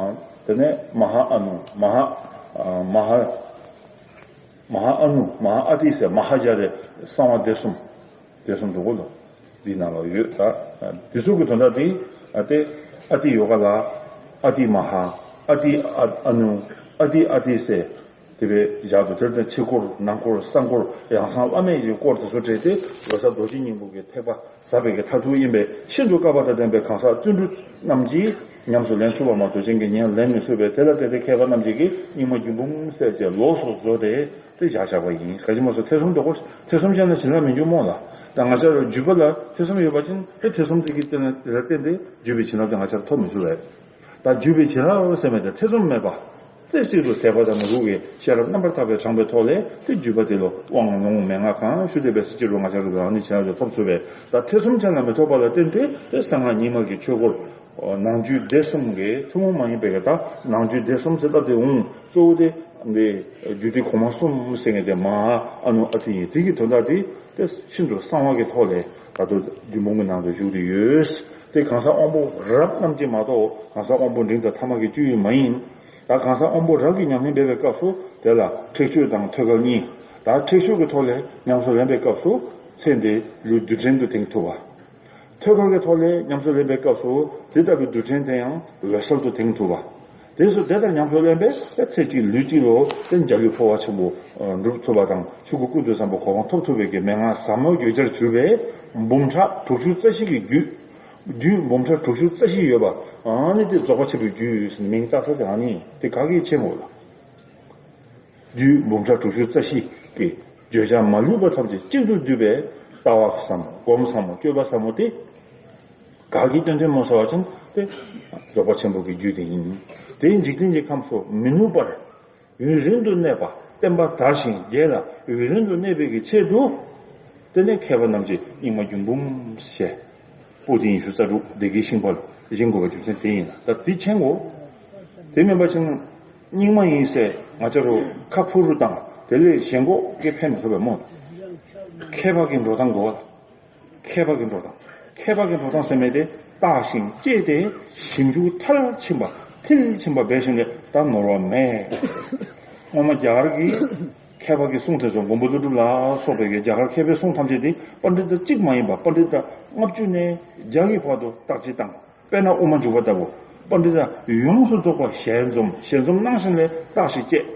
དེ་ནས་མ་ཧཱ་ཨ་ནུ་མ་ཧཱ་ཨ་མ་ཧཱ་མ་ཧཱ་ཨ་ནུ་མ་ཧཱ་ཨ་ཏི་ཟེར་མ་ཧཱ་སྦྱར་ཏེ་གསང་བ་སྡེ་གསུམ། སྡེ་གསུམ་འདུག་གོ་ལོ། འདི་ནང་ལ་ཡོད་ད། འདི་ཚོ་གི་དོན་དག་འདི་ཨ་ཏི་ཨ་ཏི་ཡོ་ག་ལ་ཨ་ཏི་མ་ཧཱ་ཨ་ཏི་ཨ་ཨ་ནུ་ཨ་ཏི་ཨ་ཏི་ཟེར། དེ་བས་བཞག་ཏུ་དེར་བརྟེན་ཕྱི་སྐོར་ནང་སྐོར་གསང་སྐོར་ཡང་གསང་བླ་མེད་ཀྱི་སྐོར་དེ་ཚོ་བྲིས་ཏེ་ལོ་ཙཱ་རྡོ་རྗེ་སྙིང་པོ་གི་ཐེག་པ་ཟབ་པའི་གི་མཐར་ཐུག་ཡིན་པས། ཤིན་ཏུ་བསྐལ་པ་དང་ལྡན་པའི་གང་ཟག་བརྩོན་འགྲུས་རྣམས་ཀྱིས་ཉམས་སུ་ལེན་ཚུགས་པ་མ་གཏོགས་གཞན་གྱིས་ཉམས་ལེན་མི་ཚུགས་པས། དེ་ལ་བརྟེན་ཏེ་མཁས་པ་རྣམས་ཀྱིས་རྙིང་མ་རྒྱུད་འབུམ་གསལ་བྱེད་ལོགས་སུ་བཟོ་སྟེ་དེ་བཞག་བཞག་པ་ཡིན། ག་ཅི་མ་སོ་ཐེ་ཚོམ་འདུག་གོ། ཐེ་ཚོམ་བྱས་ན་བྱིན་རླབས་མི་འཇུག་མོ་ལ། ད་ང་ཅག་རང་བརྒྱུད་པ་ལ་ཐེ་ཚོམ་ཡོད་པ་ཅིན་དེ་ཐེ་ཚོམ་དེ་གི་བརྟེན་ནས་དེ་ལ་བརྟེན་ཏེ་བརྒྱུད་པའི་བྱིན་རླབས་དེ་ང་ཅག་ཐོབ་མི་ཚུགས་པས། ད་བརྒྱུད་པའི་བྱིན་རླབས་ཟེར་མེད་དེ་ཐེ་ཚོམ་མེད་པ། རྩེ་གཅིག་ཏུ་དད་པ་དང་ནོར་བུ་གི་ཤེས་རབ་རྣམ་པར་དག་པས་དྲངས་པའི་ཐོག་ལས་དེ་བརྒྱུད་པ་དེ་ལ་དབང་ལུང་མན་ངག་གང་ཞུ་བསྡད་པའི་སྲིད་ཀྱི་རུ་ང་ཅག་རུ་རང་ནི་བྱིན་རླབས་དེ་ཐོབ་ཚུགས་པས། ད་ཐེ་ཚོམ་ཅན་ལ་མི་ཐོགས་པ་ལ་བརྟེན་ཏེ་དེ་གསང་སྔགས་རྙིང་མ་གི་ཆོས་སྐོར་ནང་རྒྱུད་སྡེ་གསུམ་གྱི་ཐུན་མོང་མ་ཡིན་པའི་གི་ད་ནང་རྒྱུད་སྡེ་གསུམ་ཟེར་ལབ་དེ་འོང་། གཙོ་བོ་དེ་འདི་རྒྱུད་སྡེ་གོང་མ་གསུམ་ཟེར་མཁན་དེ་མ་ཧཱ་ཨ་ནུ་ཨ་ཏི་ཡིན། དེ་གི་དོན་དག་དེ་དེ་ཤིན་ཏུ་གསང་བ་གི་ཐོག་ལས་ད་དུང་རྒྱུད་འབུམ་གྱི་ནང་དུ་བཞུགས་ཏེ་ཡོད། དེ་གང་ཟག་དབང་པོ་རབ་རྣམས་ཀྱིས་མ་གཏོགས་གང་ཟག་དབང་པོ་འབྲིང་དང་ཐ་མ་གི་བཅུད་ཡོད་མ་ཡིན། ད་གང་ཟག་དབང་པོ་རབ་ཀྱིས་ཉམས་ལེན་འབད་བའི་སྐབས་སུ་དེ་ལ་ཁྲེགས་ཆོད་དང་ཐོད་རྒལ་གཉིས། ད་ཁྲེགས་ཆོད་ཀྱི་ཐོག་ལས་ཉམས་སུ་ལེན་པའི་སྐབས་སུ་ཚེ་འདི་ལུས་རྡུལ་ཕྲན་དུ་དེང་ཐུབ་པ། ཐོད་རྒལ་གྱི་ཐོག་ལས་ཉམས་སུ་ལེན་པའི་སྐབས་སུ་དེ་ལྟ་བུའི་རྡུལ་ཕྲན་དེ་ཡང་འོད་གསལ་དུ་དེང་ཐུབ་པ། དེ་ཚོ་དེ་ལྟར་ཉམས་སུ་ལེན་པས་ཚེ་གཅིག་ལུས་གཅིག་ལུ་དེ་འཇའ་ལུས་འཕོ་བ་ཆེན་པོ་འགྲུབ་ཐུབ་པ་དང་ཆོས་སྐུ་ཀུན་ཏུ་བཟང་པོ་གོ་འཕང་ཐོབ་ཐུབ་པའི་གི་མན་ངག་ཟབ་མོ་བརྗོད་བྱར་གྱུར་པའི་འབུམ་ཕྲག་དྲུག་ཅུ་རྩ་བཞི་གི་རྒྱུད། རྒྱུད་འབུམ་ཕྲག་དྲུག་ཅུ་རྩ་བཞི་ཡོད་པ། ཨ་ནི་དེ་རྫོགས་པ་ཆེན་པོའི་རྒྱུད་ཟེར་ནས་མིང་བཏགས་ས་དེ་ཨ་ནི་དེ་ག་གི་ཆེན་པོ་ལ། རྒྱུད་འབུམ་ཕྲག་དྲུག་ཅུ་རྩ་བཞི་གི་བརྗོད་བྱ་མ་ལུས་པ་ཐམས་ཅད་གཅིག་ཏུ་བསྡུས་པའི་ལྟ་བ་ཟབ་མོ་སྒོམ་ཟབ་མོ་སྤྱོད་པ་ཟབ་མོ་དེ། ག་གི་སྟོན་ཐོན་མོ་ཟེར་བ་ཅན་དེ་རྫོགས་པ་ཆེན་པོ་གི་རྒྱུད་དེ་ཡིན། དེ་འཇིག་རྟེན་གྱི་ཁམས་སུ་མི་ནུབ་པར་ཡུན་རིང་དུ་གནས་པ་བརྟན་པ་དར་ཞིང་རྒྱས་ལ་ཡུན་རིང་དུ་གནས་པའི་གི་ཆེད་དུ། དེ་ནས་མཁས་པ་རྣམས་ཀྱིས་རྙིང་མ་རྒྱུད་འབུམ་ཞེས། པོ་ཏི་ཉི་ཤུ་རྩ་དྲུག་སྡེ་དགེའི་ཤིང་པར་བཞེངས་དགོས་པའི་རྒྱུ་མཚན་དེ་ཡིན་ལ། ད་དེ་མཁྱེན་དགོས། དེ་མིན་པ་ཅིན་རྙིང་མ་ཡིན་ཟེར་ང་བཅས་རུ་ཁ་ཕུ་རུ་དང་དེ་ལས་ཞེན་ཁོག་གིས་ཕན་མི་ཐོགས་པས་སྨོ། མཁས་པ་གི་འགྲོ་སྟངས་དགོས་པ། མཁས་པ་གི་འགྲོ་སྟངས། མཁས་པ་གི་འགྲོ་སྟངས་ཟེར་མི་དེ་བརྟགས་ཤིང་དཔྱད་དེ་ཞིབ་འཇུག་མཐར་ཕྱིན་པ་མཐིལ་ཕྱིན་པ་འབད་བཞིན་དུ་ད་ནོར་བ་མེད། སྔོན་མ་རྒྱ་གར་གྱི་མཁས་པ་གི་གསུང་དེ་ཚོ་མགོན་པོ་ཀླུ་སྒྲུབ་ལ་སོགས་པའི་རྒྱ་གར་མཁས་པའི་གསུང་ཐམས་ཅད་དེ་པཎྜི་ཏ་གཅིག་མ་ཡིན་པ་པཎྜི་ཏ་ལྔ་བཅུ་ནས་བརྒྱ་གི་བར་དུ་བརྟག་དཔྱད་བཏང་། དཔེར་ན་དབུ་མ་འཇུག་པ་ལྟ་བུ། པཎྜི་ཏ་ཡོངས་སུ་རྫོགས་པ་ཞལ་འཛོམས་ཞལ་འཛོམས་གནང་ཞིང་ལས་བརྟགས་ཤིང་དཔྱད།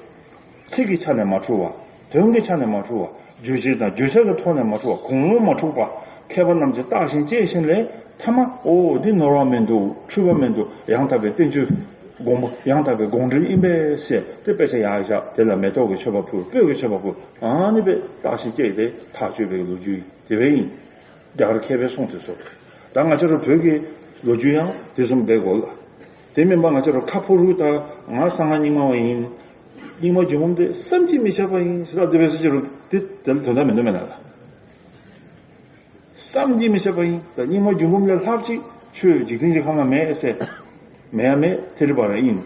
ཚིག་གི་ཆ་ནས་མ་འཁྲུལ་བ། དོན་གྱི་ཆ་ནས་མ་འཁྲུལ་བ། རྗོད་བྱེད་དང་བརྗོད་བྱ་གི་ཐོག་ནས་མ་འཁྲུལ་བ་གང་རུང་མ་འཁྲུལ་པ། མཁས་པ་རྣམས་ཀྱིས་བརྟགས་ཤིང་དཔྱད་ཞིང་ལས་ཐ་མ་འོ་འདི་ནོར་བ་མི་འདུག་འཁྲུལ་པ་མི་འདུག་ཡང་དག་པའི་བསྟན་བཅོས། དགོངས་པ་ཡང་དག་པའི་དགོངས་འགྲེལ་ཨིན་པས་ཟེར་དེ་དཔེ་ཆ་ཡར་བཞག་དེ་ལ་མེ་ཏོག་གི་མཆོད་པ་ཕུལ་སྤོས་ཀྱི་མཆོད་པ་ཕུལ་ཨ་ནི་དཔེ་བརྟགས་ཤིང་དཔྱད་དེ་ཐག་གཅོད་པའི་ལོ་རྒྱུས་དེ་བས་ཡིན། རྒྱ་གར་མཁས་པའི་གསུང་དེ་ཚོ། ད་ང་བཅས་རུ་བོད་ཀྱི་ལོ་རྒྱུས་ཡང་དེ་བཟུམ་བསྡད་དགོས་ལ། དེ་མིན་པ་ང་བཅས་རུ་ཁ་ཕོ་རུ་ད་ང་གསང་སྔགས་རྙིང་མ་བ་ཡིན། རྙིང་མ་རྒྱུད་འབུམ་དེ་བསམ་གྱིས་མི་ཁྱབ་པ་ཡིན་ཟེར་ལ་དེ་བས་སུ་ཅི་རུ་དེ་དེ་ལ་དོན་དག་མི་འདུག་མེད་ན་ལ། བསམ་གྱིས་མི་ཁྱབ་པ་ཡིན། ད་རྙིང་མ་རྒྱུད་འབུམ་ལས་ལྷག་ཅིག་ཆོས་འཇིག་རྟེན་གྱི་ཁམས་ལ་མེད་ཟེར། མེད་ཡ་མེད་ཐེ་རི་བ་ར་ཡིན།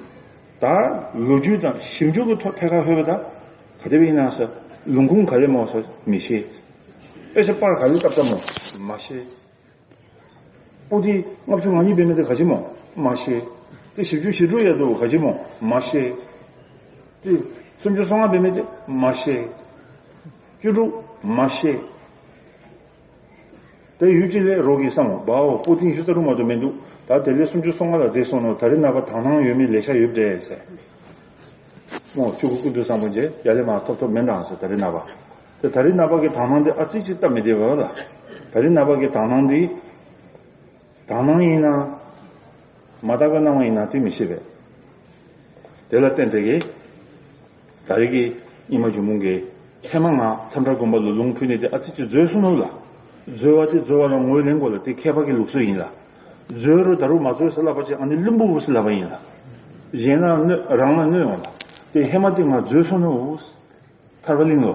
ད་ལོ་རྒྱུས་དང་ཞིབ་འཇུག་གི་ཐོག་ཐད་ཀར་ལྷོད་པ་ད་ག་དེ་བས་ཡིན་ན་ཟེར་ལུང་ཁུངས་ག་ལས་མ་བ་ཟེར་མི་ཤེས། དཔེ་ཆ་པར་ག་ལས་བཏབ་བཏབ་མོ་མ་ཤེས། པོ་ཏི་ལྔ་བཅུ་ང་གཉིས་འབད་མི་དེ་ག་ཅི་མོ་མ་ཤེས། དེ་བཞི་བཅུ་ཞེ་དྲུག་ཡོད་དོ་ག་ཅི་མོ་མ་ཤེས། དེ་སུམ་ཅུ་སོ་ལྔ་འབད་མི་དེ་མ་ཤེས། བཅུ་དྲུག་མ་ཤེས། དེ་ཡུལ་གཅིག་ལས་རོགས་ཀྱིས་བསམ་བ་འོ་པོ་ཏི་ཉི་ཤུ་རྩ་དྲུག་མ་གཏོགས་མི་འདུག་ད་དེ་ལས་སུམ་ཅུ་སོ་ལྔ་ལ་འཛེགས་སོང་ནོ་ད་རེས་ནངས་པ་དག་སྣང་ཡོད་མི་ལེ་ཤ་ཡོད་འདྲས་ཟེར། སྨོ་ཆོས་སྐུ་ཀུན་ཏུ་བཟང་པོ་མཇལ་ཡ་ལས་མ་ཐོབ་ཐོབ་མེད་འདྲ་ཟེར་ད་རེས་ནངས་པ། དེ་ད་རེས་ནངས་པ་གི་དག་སྣང་དེ་ཨ་ཙི་ཅིག་སྟབས་མི་བདེ་བ་ལ། ད་རེས་ནངས་པ་གི་དག་སྣང་འདི། དག་སྣང་ཡིན་ན། མ་དག་པའི་སྣང་བ་ཡིན་ན་དེ་མི་ཤེས་པས། དེ་ལ་བརྟེན་ཏེ་གི། ད་རེས་ཀྱི་རྙིང་མ་རྒྱུད་འབུམ་གྱི་ཐེངས་མ་ང་མཚམས་བྲག་དགོན་པ་ལ་ལུང་ཕུལ་ནས་དེ་ཨ་ཙི་ཅིག་འཛོལ་སོང་ནོ་ལ། འཛོལ་བ་དེ་འཛོལ་བ་ལ་ངོས་ལེན་དགོས་ལ་དེ་མཁས་པ་གི་ལུགས་སྲོལ་ཡིན་ལ། འཛོལ་རུ་ད་རུ་མ་འཛོལ་ཟེར་ལབ་པ་ཅིག་ཨ་ནི་བླུན་པོ་བུ་སེ་ལབ་པ་ཡིན་ལ། གཞན་ལ་གནོད་རང་ལ་གནོད་ཡོང་ལ། དེ་ཧེ་མ་དེ་ང་འཛོལ་སོང་ནོ། ཐར་པ་གླིང་ལོ།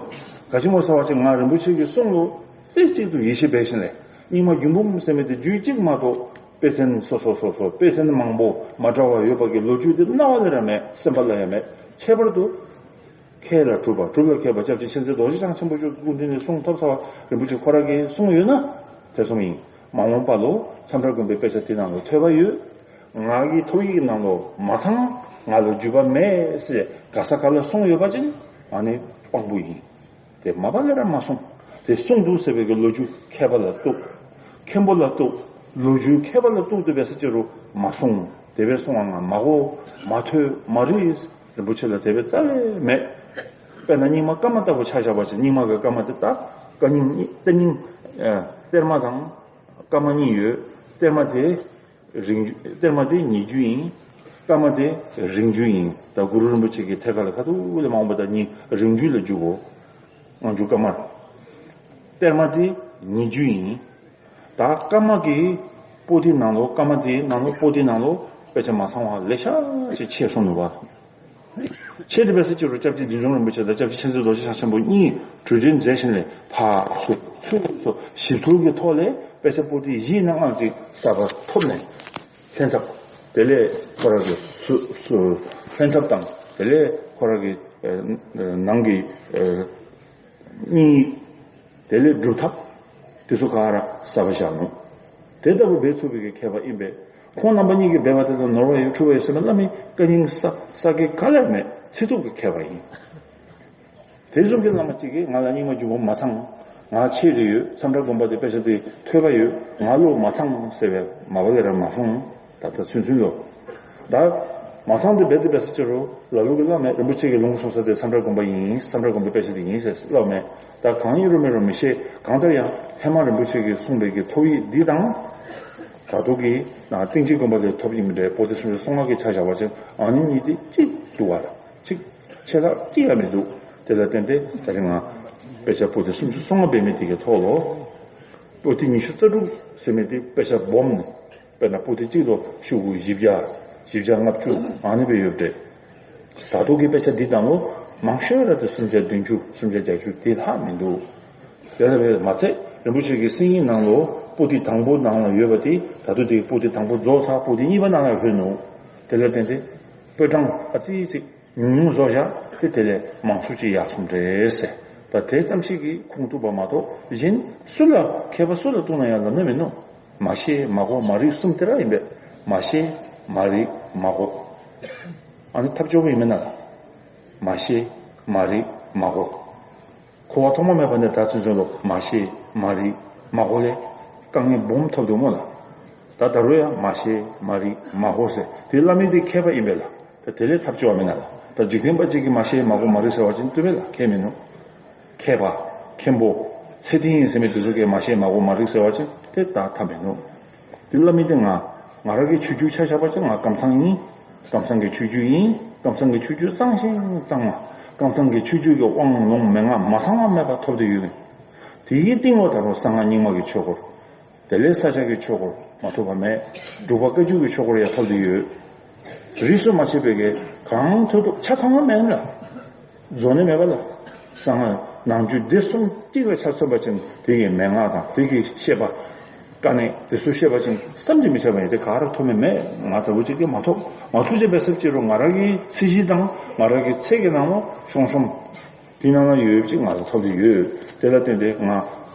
ག་ཅི་མོ་ཟེར་བ་ཅིག་ང་རིན་པོ་ཆེ་གི་གསུང་ལོ། རྩེ་གཅིག་ཏུ་ཡིད་ཆེས་འབད་ཞིང་ལས། རྙིང་མ་རྒྱུད་འབུམ་ཟེར་མི་དེ་རྒྱུད་གཅིག་མ་གཏོགས། དཔེ་ཚན་སོ་སོ་སོ་སོ་དཔེ་ཚན་མང་པོ་མ་འདྲ་བ་ཡོད་པ་གི་ལོ་རྒྱུས་དེ་རྣ་བ་ལས་ར་མེད་སེམས་པ་ལ་ཡང་མེད། ཁྱད་པར་དུ། མཁས་ལ་གྲུབ་པ་གྲུབ་ལ་མཁས་པ་སྐྱབས་རྗེ་མཁྱེན་བརྩེ་རྡོ་རྗེ་འཆང་ཆེན་པོ་མཆོག་སྐུ་མདུན་ནས་གསུང་ཐོབ་ཚར་བ་རིན་པོ་ཆེ་ཁོ་ར་གི་གསུང་ཡོད་ན། དེ་གསུང་ཡིན། མ་འོངས་པ་ལོ་མཚམས་བྲག་དགོན་པའི་དཔེ་ཆ་དེ་ནང་ལ་ཐོས་པ་ཡོད། ང་གི་ཐོབ་ཡིག་ནང་ལོ་མ་ཚང་། ང་ལོ་རྒྱུས་པ་མེད་ཟེར་ག་ས་ག་ལ་གསུང་ཡོད་པ་ཅིན་ཨ་ནི་དཔང་པོ་ཡིན། དེ་མ་པ་ལས་ར་མ་གསུང་། དེ་གསུང་འདུག་ཟེར་བའི་གི་ལོ་རྒྱུས་མཁས་པ་ལ་གཏུགས། མཁན་པོ་ལ་གཏུགས། ལོ་རྒྱུས་མཁས་པ་ལ་གཏུགས་ཏེ་བས་ཟེར་ཅི་རུ་མ་གསུང་། དེ་བས་གསུང་བ་ང་མ་གོ། མ་ཐོས་མ་རིག། རིན་པོ་ཆེ་ལ་དེ་བས་རྩ་ལས་མེད། དཔེར་ན་རྙིང་མ་བཀའ་མ་ལྟ་བུ་ཆ་བཞག་པ་ཅིག་རྙིང་མ་གི་བཀའ་མ་དེ་ལྟ། བཀའ་རྙིང་གཏེར་རྙིང་། གཏེར་མ་དང་། བཀའ་མ་གཉིས་ཡོད། གཏེར་མ་དེ། རིང་རྒྱུད་གཏེར་མ་དེ་ཉེ་རྒྱུད་ཡིན། བཀའ་མ་དེ་རིང་རྒྱུད་ཡིན། ད་གུ་རུ་རིན་པོ་ཆེ་གི་ཐད་ཀ་ལ་ཁ་ཐུག་ལས་མ་འོངས་པ་ད་ཉིན་རིང་རྒྱུད་ལ་འཇུག་གོ། སྔ་འགྱུར་བཀའ་མར། གཏེར་མ་དེ་ཉེ་རྒྱུད་ཡིན། ད་བཀའ་མ་གི་པོ་ཏི་ནང་ལོ་བཀའ་མ་དེ་ནང་ལོ་པོ་ཏི་ནང་ལོ་དཔེ་ཆ་མ་ཚང་བ་ལེ་ཤ་ཞིག་ཆད་སོང་ནུག་པ། ཆེད་དུ་བས་སུ་ཅི་རུ་སྐྱབས་རྗེ་བདུད་འཇོམས་རིན་པོ་ཆེ་དང་སྐྱབས་རྗེ་མཁྱེན་བརྩེ་རྡོ་རྗེ་འཆང་ཆེན་པོ་གཉིས་གྲོས་མཐུན་མཛད་བཞིན་ལས་ཕར་ཚུར་ཚུར་ཚུར་ཞིབ་ཚུལ་གྱི་ཐོག་ལས་དཔེ་ཆ་པོ་ཏི་བཞི་ནང་ལྔ་ཅིག་གསར་པ་ཐོབ་ནས་ལྷན་ཐབས་དེ་ལས་ཁོ་རང་གི་སུ་སུ་ལྷན་ཐབས་དང་དེ་ལས་ཁོ་རང་གི་ནང་གི་གཉིས་དེ་ལས་སྒྲུབ་ཐབས་དེ་ཚོ་ག་ར་གསར་པ་བཞག་ནོ། དེ་ལྟ་བུ་འབད་ཚུགས་པའི་མཁས་པ་ཨིན་པས། ཁོང་རྣམ་པ་གཉིས་ཀྱིས་འབད་པ་དེ་དང་ནོར་བ་ཡོད་འཁྲུལ་བ་ཡོད་ཟེར་བའི་བླ་མའི་བཀའ་རྙིང་ས་ས་དགེ་ག་ལ་ཡང་མེད། ཚེ་ཐུབ་ཀྱི་མཁས་པ་ཡིན། དེ་བཟུམ་གྱི་བླ་མ་གཅིག་གིས་ང་ལ་རྙིང་མ་རྒྱུན་པོ་མ་ཚང་། ང་ཆེད་དུ་ཡོད། མཚམས་བྲག་དགོན་པ་དེ་དཔེ་ཆ་དེ་ཐོས་པ་ཡོད། ང་བློ་མ་ཚང་ཟེར་བའི་མ་པ་ལས་ར་མ་གསུངས། ད་ལྟ་ཚུན་ཚུན་ལོ། ད་མ་ཚང་དེ་རྦད་དེ་འབད་ས་ཅི་རུ་ལ་ལུ་གི་བླ་མས་རིན་པོ་ཆེ་གི་ལུང་གསུངས་ས་དེ་མཚམས་བྲག་དགོན་པ་ཡིན། མཚམས་བྲག་དགོན་པའི་དཔེ་ཆ་དེ་ཡིན་ཟེར་བླ་མས་ད་གང་ཡིན་རུང་མིན་རུང་མི་ཤེས། གང་ལྟར་ཡང་ཧེ་མ་རིན་པོ་ཆེ་གིས་གསུངས་པའི་གི་ཐོབ་ཡིག་འདི་དང་། ད་དུང་གི་ན་ཏིང་འཛིན་དགོན་པ་ལས་ཐོབ་ཡིག་མི་འདྲའི་པོ་ཏི་སུམ་ཅུ་སོ་ལྔ་གི་ཆ་བཞག་པ་ཅིན་ཨ་ནི་གཉིས་དེ་གཅིག་འདུག་བ་ལ། གཅིག་ཆད་ལྷག་གཅིག་ཡང་མི་འདུག་དེ་ལ་བརྟེན་ཏེ་ད་རིང་ང་དཔེ་ཆ་པོ་ཏི་སུམ་ཅུ་སོ་ལྔ་འབད་མི་དེ་གི་ཐོག་ལོ། པོ་ཏི་ཉི་ཤུ་རྩ་དྲུག་ཟེར་མི་དེ་དཔེ་ཆ་སྦོམ་ནི། དཔེར་ན་པོ་ཏི་གཅིག་ལོ་ཤོག་གུ་བཞི་བརྒྱ། བཞི་བརྒྱ་ལྔ་བཅུ་ཨ་ནི་སྦེ་ཡོད་པ་རེད། ད་དུང་གི་དཔེ་ཆ་འདི་དང་པོ་མང་ཤོས་ར་དེ་སུམ་བརྒྱ་བདུན་ཅུ་སུམ་བརྒྱ་བརྒྱད་ཅུ་དེ་ལྷག་མི་འདུག་དེ་ལ་བས་མ་ཚད་རིན་པོ་ཆེ་གི་གསན་ཡིག་ནང་ལོ་པོ་ཏི་དང་པོ་ནང་ལ་ཡོད་པ་དེ་ད་དུང་དེ་པོ་ཏི་དང་པོ་རྫོགས་ཚར། པོ་ཏི་གཉིས་པ་ནང་ལ་ལྷོད་ནུག་དེ་ལ་བརྟེན་ཏེ་པོད་གྲངས་ཨ་ཙི་ཙི་ཉུང་ཉུང་བཟོ་བཞག་དེ་དེ་ལས་མང་སུ་ཅིག་ཡག་སོང་འདྲ་ཟེར། ད་དེ་ཙམ་ཞིག་གིས་ཁུངས་ཐུབ་པ་མ་གཏོགས་གཞན་སུ་ལ་མཁས་པ་སུ་ལ་བཏུང་ན་ཡང་ལབ་ན་མིན་ནོ། མ་ཤེས་མ་གོ་མ་རིག་གསུམ་དེ་ར་ཡིན་པས། མ་ཤེས་མ་རིག་མ་གོ། ཨ་ནི་ཐབས་སྐྱོ་པོ་ཡིན་མིན་ན་ལ། མ་ཤེས་མ་རིག་མ་གོ། གོ་བ་ཐོག་མ་མེད་པ་ནས་ད་ཚུན་ཚོད་ལོ་མ་ཤེས་མ་རིག་མ་གོ་ལས་དཀའ་ངལ་སྦོམ་ཐོབ་འདུག་མོ་ལ། ད་ད་རུང་ཡང་མ་ཤེས་མ་རིག་མ་གོ་ཟེར་དེ་བླ་མའི་དེ་མཁས་པ་ཡིན་པས་ལ། ད་དེ་ལས་ཐབས་སྐྱོ་བ་མིན་ན་ལ། ད་འཇིག་རྟེན་པ་གཅིག་གིས་མ་ཤེས་མ་གོ་མ་རིག་ཟེར་བ་ཅིན་བཏུབ་པས་ལ། ཁྱད་མིན་ནོ། མཁས་པ། མཁན་པོ། ཚད་ལྡན་ཡིན་ཟེར་མི་དེ་ཚོ་གིས་མ་ཤེས་མ་གོ་མ་རིག་ཟེར་བ་ཅིན་དེ་ད་ཐབས་མེད་ནོ། དེ་བླ་མའི་དེ་ང་། ང་རང་གི་ཆོས་བརྒྱུད་ཆ་བཞག་པ་ཅིན་ང་ཀམ་ཚང་ཡིན། ཀམ་ཚང་གི་ཆོས་བརྒྱུད་ཡིན། ཀམ་ཚང་གི་ཆོས་བརྒྱུད་གཙང་ཞིང་གཙང་མ། ཀམ་ཚང་གི་ཆོས་བརྒྱུད་ཀྱི་དབང་ལུང་མན་ངག་མ་ཚང་བ་མེད་པ་ཐོབ་སྟེ་ཡོད། དེའི་སྟེང་ལ་ད་རུང་གསང་སྔགས་རྙིང་མ་གི་ཆོས་སྐོར། དེ་ལས་ས་སྐྱ་གི་ཆོས་སྐོར་མ་ཐོབ་པ་མེད། འབྲུག་པ་བཀའ་བརྒྱུད་ཀྱི་ཆོས་སྐོར་ཡང་ཐོབ་སྟེ་ཡོད། རིས་སུ་མ་ཆད་པའི་གི་གང་ཐོབ་ཐོབ་ཆ་ཚང་བ་མེད་ན། རྫོགས་ནི་མེད་པ་ལ། གསང་སྔགས་ནང་རྒྱུད་སྡེ་གསུམ་གཅིག་ལ་ཆ་མཚོན་པ་ཅིན་དེ་ཡི་མན་ངག་དང་དེ་གི་བཤད་པ། དཀའ་གནད་དེ་ཚོ་བཤད་པ་ཅིན་བསམ་གྱིས་མི་ཁྱབ་པ་ཡིན། དེ་ག་ར་ཐོབ་མི་མེད། ང་ལྟ་བུ་ཅིག་གིས་མ་ཐོབ། མ་ཐོབ་ཅེས་པའི་སེམས་ཅིག་རུང་ང་རང་གི་ཚད་གཞི་དང་ང་རང་གི་ཚད་ཀྱི་ནང་ལ་ཤོང་ཤོང་། དེ་ནང་ལ་ཡོད་ཅིག་ང་ལ་ཐོབ་ཀྱི་ཡོད། དེ་ལ་བརྟེན་ཏེ་ང་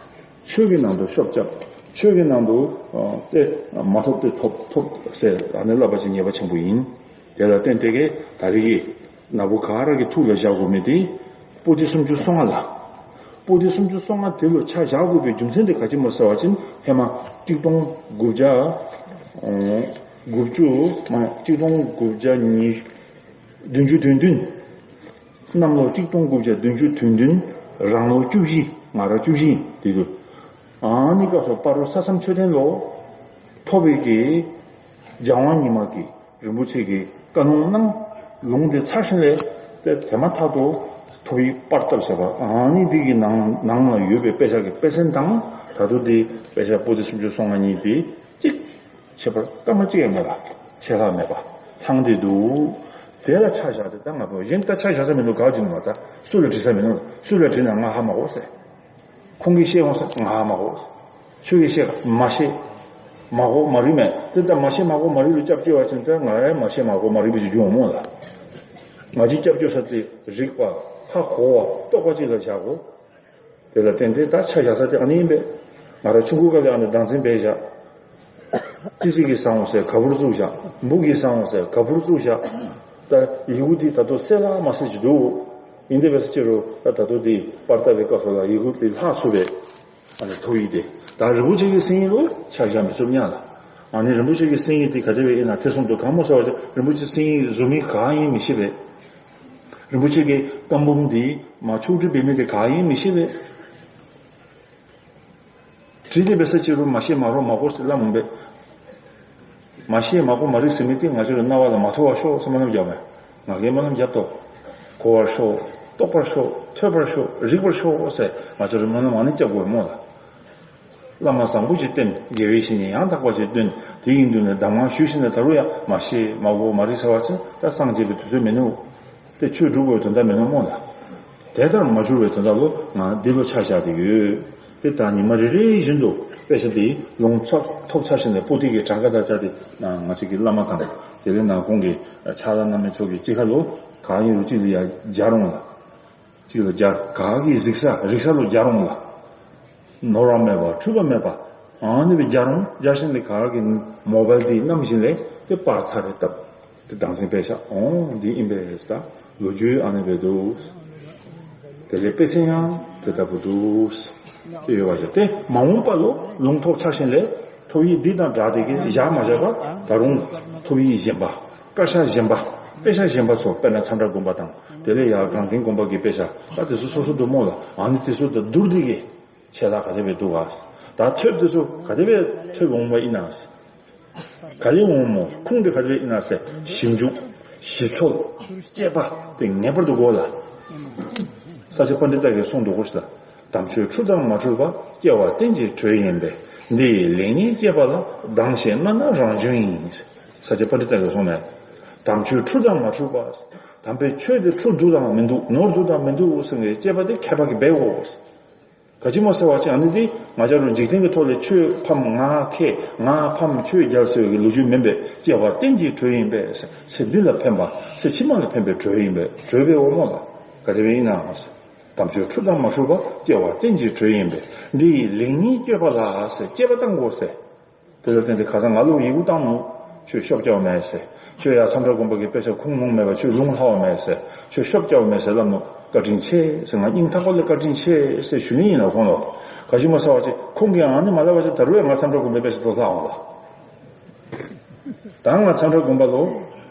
ཆོས་ཀྱི་ནང་དུ་ཤོབ་རྐྱབ། ཆོས་ཀྱི་ནང་དུ་ཨ་དེ་མ་ཐོབ་དེ་ཐོབ་ཐོབ་ཟེར་ཨ་ནི་བསླབ་པ་ཅིག་ངེས་པ་ཆེན་པོ་ཡིན། དེ་ལ་བརྟེན་ཏེ་གི་ད་རེས་ཀྱི་ན་བུ་ག་ར་གི་ཐུགས་ལ་བཞག་དགོས་མི་དེ་པོ་ཏི་སུམ་ཅུ་སོ་ལྔ་ལ། པོ་ཏི་སུམ་ཅུ་སོ་ལྔ་དེ་ལ་ཆ་བཞག་དགོས་པའི་རྒྱུ་མཚན་དེ་ག་ཅི་སྨོ་ཟེར་བ་ཅིན་ཧེ་མ་གཅིག་སྟོང་དགུ་བརྒྱ་དགུ་བཅུ་མ་གཅིག་སྟོང་དགུ་བརྒྱ་ཉི་བདུན་ཅུ་དོན་བདུན། གནམ་ལོ་གཅིག་སྟོང་དགུ་བརྒྱ་བདུན་ཅུ་དོན་བདུན། རང་ལོ་བཅུ་བཞི། ང་རང་བཅུ་བཞི་ཡིན་དེ་དུས། ཨ་ནི་སྐབས་སུ་སྤ་རོ་ས་མཚམས་མཆོད་རྟེན་ལོ། ཐོབ་པའི་གི་རྒྱལ་དབང་ཉི་མ་གིས་རིན་པོ་ཆེ་གི་བཀའ་ལུང་གནང་། ལུང་དེ་ཚར་ཞིང་ལས་དེ་དེ་མ་ཐག་ཏུ་ཐོབ་ཡིག་པར་བཏབ་བྱས་པ། ཨ་ནི་འདི་གི་ནང་ནང་ལ་ཡོད་པའི་དཔེ་ཆ་གི་དཔེ་ཚན་དང་ད་དུང་དེ་དཔེ་ཆ་པོ་ཏི་སུམ་ཅུ་སོ་ལྔ་གཉིས་དེ་གཅིག་ཁྱད་པར་སྐར་མ་གཅིག་ཡང་མེད་པ། ཆད་ལྷག་མེད་པ། ཚང་སྟེ་འདུག་དེ་ལ་ཆ་བཞག་སྟེ་ད་ང་ཚོ་གཞན་ད་ཆ་བཞག་ས་མི་འདུག་ག་བྱེད་ནི་མ་ད་སུ་ལ་དྲི་ས་མི་འདུག་སུ་ལ་དྲིས་ན་ང་ཧ་མ་གོ་ཟེར། ཁོང་གིས་བཤད་འོང་ཟེར་ང་ཧ་མ་གོ། ཁྱོད་ཀྱིས་བཤད་མ་ཤེས། མ་གོ་མ་རིག་མེད་དེ་ད་མ་ཤེས་མ་གོ་མ་རིག་ལ་སྐྱབས་བཅོལ་བ་ཅིན་ད་ང་ཡང་མ་ཤེས་མ་གོ་མ་རིག་པ་ཅིག་འབྱུང་འོང་མོ་ལ། ང་ཅིག་སྐྱབས་བཅོལ་ས་དེ་རིག་པ་ཧ་གོ་བ་རྟོགས་པ་ཅིག་ལ་བཞག་གོ། དེ་ལ་བརྟེན་ཏེ་ད་ཆ་བཞག་ས་དེ་ཨ་ནི་ཡིན་པས། ང་རང་ཆུང་ཀུའི་སྐབས་ལ་ཨ་ནི་སྡང་འཛིན་སྦས་བཞག་ཙི་ཙི་གིས་བཟང་བ་ཟེར་ག་བུར་བཙུགས་བཞག་འབུ་གིས་བཟང་བ་ཟེར་ག་བུར་བཙུགས་བཞག་ད་ཡི་གུ་འདི་ད་དུང་གསལ་ལ་མ་གསལ་ཅིག་འདུག་ཡིན་དེ་བས་ཅི་རུ་ད་ད་དུང་འདི་པར་བཏབ་པའི་སྐབས་སུ་ལ་ཡི་གུ་འདི་ལྷག་ཚུགས་པས། ཨ་ནི་ཐོབ་ཡིག་དེ་ད་རིན་པོ་ཆེ་གི་གསན་ཡིག་ལོ་ཆ་བཞག་མི་ཚུགས་ཉག་ལ། ཨ་ནི་རིན་པོ་ཆེ་གི་གསན་ཡིག་དེ་ག་དེ་བས་ཡིན་ན་ཐེ་ཚོམ་འདུག་གང་མོ་ཟེར་བ་ཅིན་རིན་པོ་ཆེ་གསན་ཡིག་བཟོ་མི་གང་ཡིན་མི་ཤེས་པས། རིན་པོ་ཆེ་གི་བཀའ་འབུམ་འདི་མ་ཕྱོགས་སྒྲིག་འབད་མི་དེ་གང་ཡིན་མི་ཤེས་པས། བྲིས་ཏེ་འབད་ས་ཅི་རུང་མ་ཤེས་མ་རོགས་མ་གོ་ཟེར་སླབ་འོང་པས། མ་ཤེས་མ་གོ་མ་རིག་ཟེར་མི་དེ་ང་ཚོ་ལ་རྣ་བ་ལ་མ་ཐོས་པར་ཤོག་ཟེར་སྨོན་ལམ་རྒྱབ་པས། ང་གིས་སྨོན་ལམ་རྒྱབ་ཏོ། གོ་བར་ཤོག་རྟོགས་པར་ཤོག་ཐོས་པར་ཤོག་རིག་པར་ཤོག་ཟེར་ང་ཚོ་ལ་སྨོན་ལམ་ཨ་ནི་རྒྱབ་དགོས་མོ་ལ། བླ་མ་བཟང་པོ་ཞིག་བསྟེན། དགེ་བའི་བཤེས་གཉེན་ཡང་དག་པ་ཞིག་བསྟེན། དེ་ཡི་མདུན་ནས་གདམས་ངག་ཞུས་ཤིག་ན་ད་རུང་ཡང་མ་ཤེས་མ་གོ་མ་རིག་ཟེར་བ་ཅིན་ད་སངས་རྒྱས་པའི་དུས་ཚོད་མིན་ནོ། དེ་ཆོས་སྒྲུབ་དགོས་དོན་དག་མིན་ནོ་སྨོ་ལ། དེ་ལྟར་མ་གྱུར་བའི་དོན་དག་ལུ་ང་འདི་ལུ་ཆ་བཞག་སྟེ་ཡོད། དེ་ད་ཉི་མ་རེ་རེ་བཞིན་དུ་དཔེ་ཆ་འདི་ལུང་ཚབ་ཐོབ་ཚར་ཞིང་ནས་པོ་ཏི་གི་གྲངས་ཀ་དང་བཅས་ཏེ་ང་བཅས་ཀྱི་བླ་མ་དང་དེ་ལས་ནང་ཁོང་གི་ཕྱག་ལཱ་གནང་མི་ཚོ་གི་གཅིག་ཁར་ལུ་གང་ཡིན་རུང་གཅིག་ལུ་ཡང་སྦྱར་འོང་ལ། གཅིག་ལ་སྦྱར་ག་གི་གཟིགས་ས་རིག་ས་ལུ་སྦྱར་འོང་ལ། ནོར་བ་མེད་པ་འཁྲུལ་པ་མེད་པ། ཨ་ནི་བའི་རྒྱ་རུང་རྒྱ་ཤིང་ལས་ག་གི་མོ་བལ་དེ་བསྣམས་བཞིན་ལས་དེ་པར་ཚར་རེ་བཏབ། དེ་སྡང་སེམས་དཔེ་ཤ་འོང་འདི་ཨིན་པས་ད། ལོ་རྒྱུས་ཨ་ནི་བའི་འདུག། དེ་ལས་དཔེ་ཚན་ཡང་དེ་ལྟ་བུ་འདུག། དེ་ཡོད་པ་ཞིག་དེ་མ་འོངས་པ་ལོ་ལུང་ཐོག་ཆགས་ཤིང་ལས་ཐོབ་ཡིག་འདི་དང་སྦྲགས་དེ་གི་བཞག་མ་བཞག་པ་ད་རུང་ཐོབ་ཡིག་གཞན་པ། བཀའ་ཤག་གཞན་པ། དཔེ་ཤག་གཞན་པ་ཚོ་དཔེར་ན་མཚམས་བྲག་དགོན་པ་དང་དེ་ལས་ཡར་སྒང་སྟེང་དགོན་པ་གི་དཔེ་ཤག་ད་དེ་ཚོ་སོ་སོ་འདུག་མོ་ལ། ཨ་ནི་དེ་ཚོ་ད་བསྡུར་དེ་གི་ཆད་ལྷག་ག་དེ་བས་འདུག་ག། ད་ཐོབ་དེ་ཚོ་ག་དེ་བས་ཐོབ་འོང་བ་ཡིན་ན། ག་ལེ་འོང་མོ་ཁུངས་དེ་ག་དེ་བས་ཡིན་ན་ཟེར་ཞིབ་འཇུག་ཞིབ་འཚོལ་དཔྱད་པ་དེ་ངེས་པར་དུ་དགོས་ལ། ས་སྐྱ་པཎྜི་ཏ་གིས་གསུངས་འདུག་གོ་ཞེས་ལ། དམ་ཆོས་འཁྲུལ་དང་མ་འཁྲུལ་པ། སྐྱེ་བ་རྟེན་ཅིང་གྲོལ་ཡིན་པས། འདི་ཡི་ལེགས་ཉེས་དཔྱད་པ་ལ། སྡང་ཞེན་དམན་ན་རང་བྱུང་ཡིན། ས་སྐྱ་པཎྜི་ཏ་གིས་གསུངས་ནས། དམ་ཆོས་འཁྲུལ་དང་མ་འཁྲུལ་པ། དམ་པའི་ཆོས་དེ་འཁྲུལ་འདུག་དང་མི་འདུག་ནོར་འདུག་དང་མི་འདུག་ཟེར་བའི་དཔྱད་པ་དེ་མཁས་པ་གིས་འབད་དགོས། ག་ཅི་མོ་ཟེར་བ་ཅིག་ཨ་ནི་དེ་ང་ཅག་རུ་འཇིག་རྟེན་གྱི་ཐོག་ལས་ཆོས་ཕམ་ང་ཁེ་ང་ཕམ་ཆོས་རྒྱལ་ཟེར་བའི་ལོ་རྒྱུས་མིན་པས། སྐྱེ་བ་རྟེན་ཅིང་གྲོལ་ཡིན་པས། ཚེ་འདི་ལ་ཕན་པ་ཚེ་ཕྱི་མ་ལ་ཕན་པའི་གྲོལ་ཡིན་པས། གྲོལ་བའི་འོ་མོ་ལ་ག་དེ་བས་ཡིན་ནའང་། དམ་ཆོས་འཁྲུལ་དང་མ་འཁྲུལ་པ། སྐྱེ་བ་རྟེན་ཅིང་གྲོལ་ཡིན་པས། འདི་ཡི་ལེགས་ཉེས་དཔྱད་པ་ལ་ཟེར་དཔྱད་པ་བཏང་དགོས་ཟེར། དེ་ལ་བརྟེན་ཏེ་ཁ་སང་ང་ལོ་ཡི་གུ་བཏང་ནོ། ཁྱོད་ཤོབ་སྐྱོ་མེད་ཟེར། ཁྱོད་ཡ་མཚམས་བྲག་དགོན་པ་གི་དཔེ་ཆ་ཁུངས་ལུང་མེད་པ་ཁྱོད་ལུང་ལྷག་མེད་ཟེར། ཁྱོད་ཤོབ་སྐྱོ་མེད་ཟེར་ལབ་ནོ། བཀའ་དྲིན་ཆེ་ཟེར། ང་སྙིང་ཐག་པ་ལ་བཀའ་དྲིན་ཆེ་ཟེར་ཞུ་ནི་ཡིན་ལ་ཁོང་ལོ། ག་ཞུ་མ་ཟེར་བ་ཅིག་ཁོང་གིས་ཨ་ནི་མ་ལབ་བ་ཅིག་ད་རུང་ཡ་མཚམས་བྲག་དགོན་པའི་དཔེ་ཆ་ཐོག་ལྷག་འོང་ལ། ད་ང་མཚམས་བྲག་དགོན་པ་ལོ་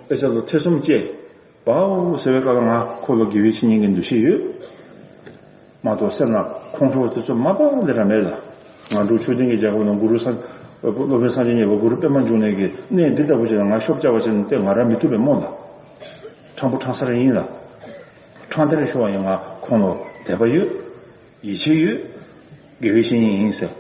དཔེ་ཆ་ལོ་ཐེ་ཚོམ་སྐྱེ། པའོ་ཟེར་བའི་སྐབས་ལ་ང་ཁོ་ལ་དགེ་བའི་བཤེས་གཉེན་གྱི་འདུ་ཤེས་ཡོད། མ་གཏོགས་སེམས་ལ་ཁོང་ཁྲོ་དེ་ཚོ་མ་པ་ལས་ར་མེད་ལ། ང་འབྲུག་ཆོས་ལྡན་གྱི་རྒྱལ་ཁབ་ནང་གུ་རུ་སངས་སློབ་དཔོན་སངས་རྒྱས་མཉེས་པ་གུ་རུ་པདྨ་འབྱུང་གནས་ཀྱི་གནས་འདི་ལྟ་བུ་ཞིག་ལ་ང་ཤོབ་རྒྱག་པ་བྱས་ན་དེ་ང་ར་མི་ཐུབ་པའི་རྨོངས་ལ། ཕྲང་པོ་ཕྲང་ས་ར་ཡིན་ལ། ཕྲང་སྟེ་རེ་ཤོར་བ་ཡིན། ང་ཁོང་ལ་དད་པ་ཡོད། ཡིད་ཆེས་ཡོད། དགེ་བའི་བཤེས་གཉེན་ཡིན་ཟེར།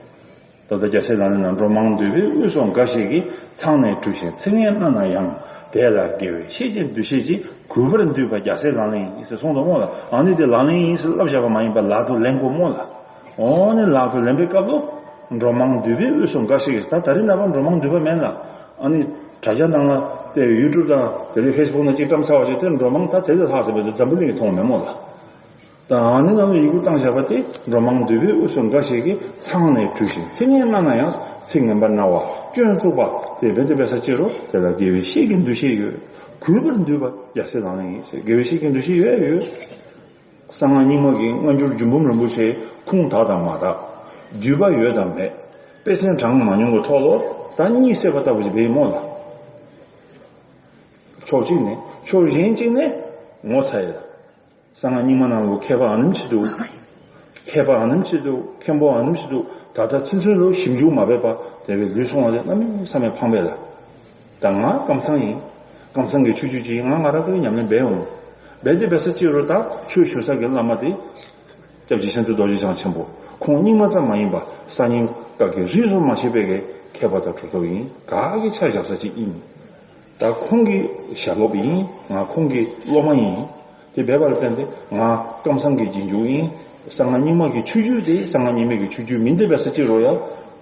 ད་ལྟ་རྒྱལ་སྲས་ལག་ལེན་ན། འགྲོ་མང་འདུས་པའི་དབུས་སུ་འགའ་ཞིག་གིས། ཚངས་ནས་བྲོས་ཤིང་ཚིག་ངན་སྨྲ་ན་ཡང་། དེ་ལ་དགེ་བའི་བཤེས་ཀྱི་འདུ་ཤེས་ཀྱིས། གུས་པར་འདུས་པ་རྒྱལ་སྲས་ལག་ལེན་ཡིན་ཟེར་གསུངས་འདུག་མོ་ལ། ཨ་ནི་དེ་ལག་ལེན་ཡིན་ཟེར་ལབ་བཞག་པ་མ་ཡིན་པར་ལག་ཏུ་ལེན་དགོས་མོ་ལ། ཨོ་ནི་ལག་ཏུ་ལེན་པའི་སྐབས་ལ་འགྲོ་མང་འདུས་པའི་དབུས་སུ་འགའ་ཞིག་གིས། ད་ད་རེས་ནངས་པ་འགྲོ་མང་འདུས་པ་མེད་ལ། ཨ་ནི་དྲ་རྒྱ་ནང་ལ་དེ་ཡུ་ཊུབ་དང་དེ་ལས་ཕེ་སི་བུག་ནང་གཅིག་བཀྲམ་ཚར་བ་ཞིག་དེ་འགྲོ་མང་ད་དེ་ལས་ལྷག་ཟེར་བའི་འཛམ་བུ་གླིང་གི་མཐོང་མེད་མོ་ལ། ད་ཨ་ནི་ནང་ལ་ཡི་གུ་བཏང་བཞག་པ་དེ། འགྲོ་མང་འདུས་པའི་དབུས་སུ་འགའ་ཞིག་གིས། ཚངས་ནས་བྲོས་ཤིང་ཚིག་ངན་སྨྲ་ན་ཡང་། ཚིག་ངན་པ་སྨྲ་བ་སྐྱོན་བཙུགས་པ་དེ་རྦད་དེ་འབད་ས་ཅི་རུང་དེ་ལ་དགེ་བའི་བཤེས་ཀྱི་འདུ་ཤེས་ཡོད། གུས་པར་འདུས་པ་རྒྱལ་སྲས་ལག་ལེན་ཡིན་ཟེར། དགེ་བའི་བཤེས་ཀྱི་འདུ་ཤེས་ཡོད་ཡོད། གསང་སྔགས་རྙིང་མ་གི་སྔ་འགྱུར་རྒྱུད་འབུམ་རིན་པོ་ཆེ་ཁུངས་དག་དང་མ་དག་བརྒྱུད་པ་ཡོད་དང་མེད། དཔེ་ཚན་གྲངས་མང་ཉུང་གི་ཐོག་ལ་ད་གཉིད་སད་པ་ལྟ་བུ་ཞིག་འབད་ཡིན་མོ་ལ། ཕྱོགས་གཅིག་ནས། ཕྱོགས་གཞན་གཅིག་ནས་ངོ་ཚ་ཡི་ལ། གསང་སྔགས་རྙིང་མ་ནང་ལ་མཁས་པ་ཨ་ནེམ་ཅིག་འདུག། མཁས་པ་ཨ་ནེམ་ཅིག་འདུག། མཁན་པོ་ཨ་ནེམ་ཅིག་འདུག། ད་ལྟ་ཚུན་ཚོད་ལ་ཞིབ་འཇུག་མ་འབད་པར་དེ་བས་ལུས་སོང་བ་དེ་གནམ་མེད་ས་མེད་ཕངས་པས་ལ། ད་ང་ཀམ་ཚང་ཡིན། ཀམ་ཚང་གི་ཆོས་བརྒྱུད་ཅིག་ཡིན། ང་ང་རང་གིས་ཉམས་ལེན་འབད་འོང་། འབད་དེ་འབད་ས་ཅི་རུང་ད་ཆོས་ཞུ་ས་གི་བླ་མ་དེ་སྐྱབས་རྗེ་ཤཱནྟི་རྡོ་རྗེ་འཆང་ཆེན་པོ། ཁོང་རྙིང་མ་ཙམ་མ་ཡིན་པར་གསར་རྙིང་བཀའ་བརྒྱུད་རིས་སུ་མ་ཆད་པའི་གི་མཁས་པ་དང་གྲུབ་ཐོབ་ཡིན། ག་གི་ཆ་བཞག་ས་ཅིག་ཡིན། ད་ཁོང་གི་ཞལ་སློབ་ཡིན། ང་ཁོང་གི་སློབ་མ་ཡིན། དེ་འབདཝ་ལ་བརྟེན་ཏེ་ང་ཀམ་ཚང་གི་རྗེས་འཇུག་ཡིན། གསང་སྔགས་རྙིང་མ་གི་ཆོས་བརྒྱུད་དེ་གསང་སྔགས་རྙིང་མའི་གི་ཆོས་བརྒྱུད་མིན། དེ་འབད་ས་ཅི་རུང་ཡང་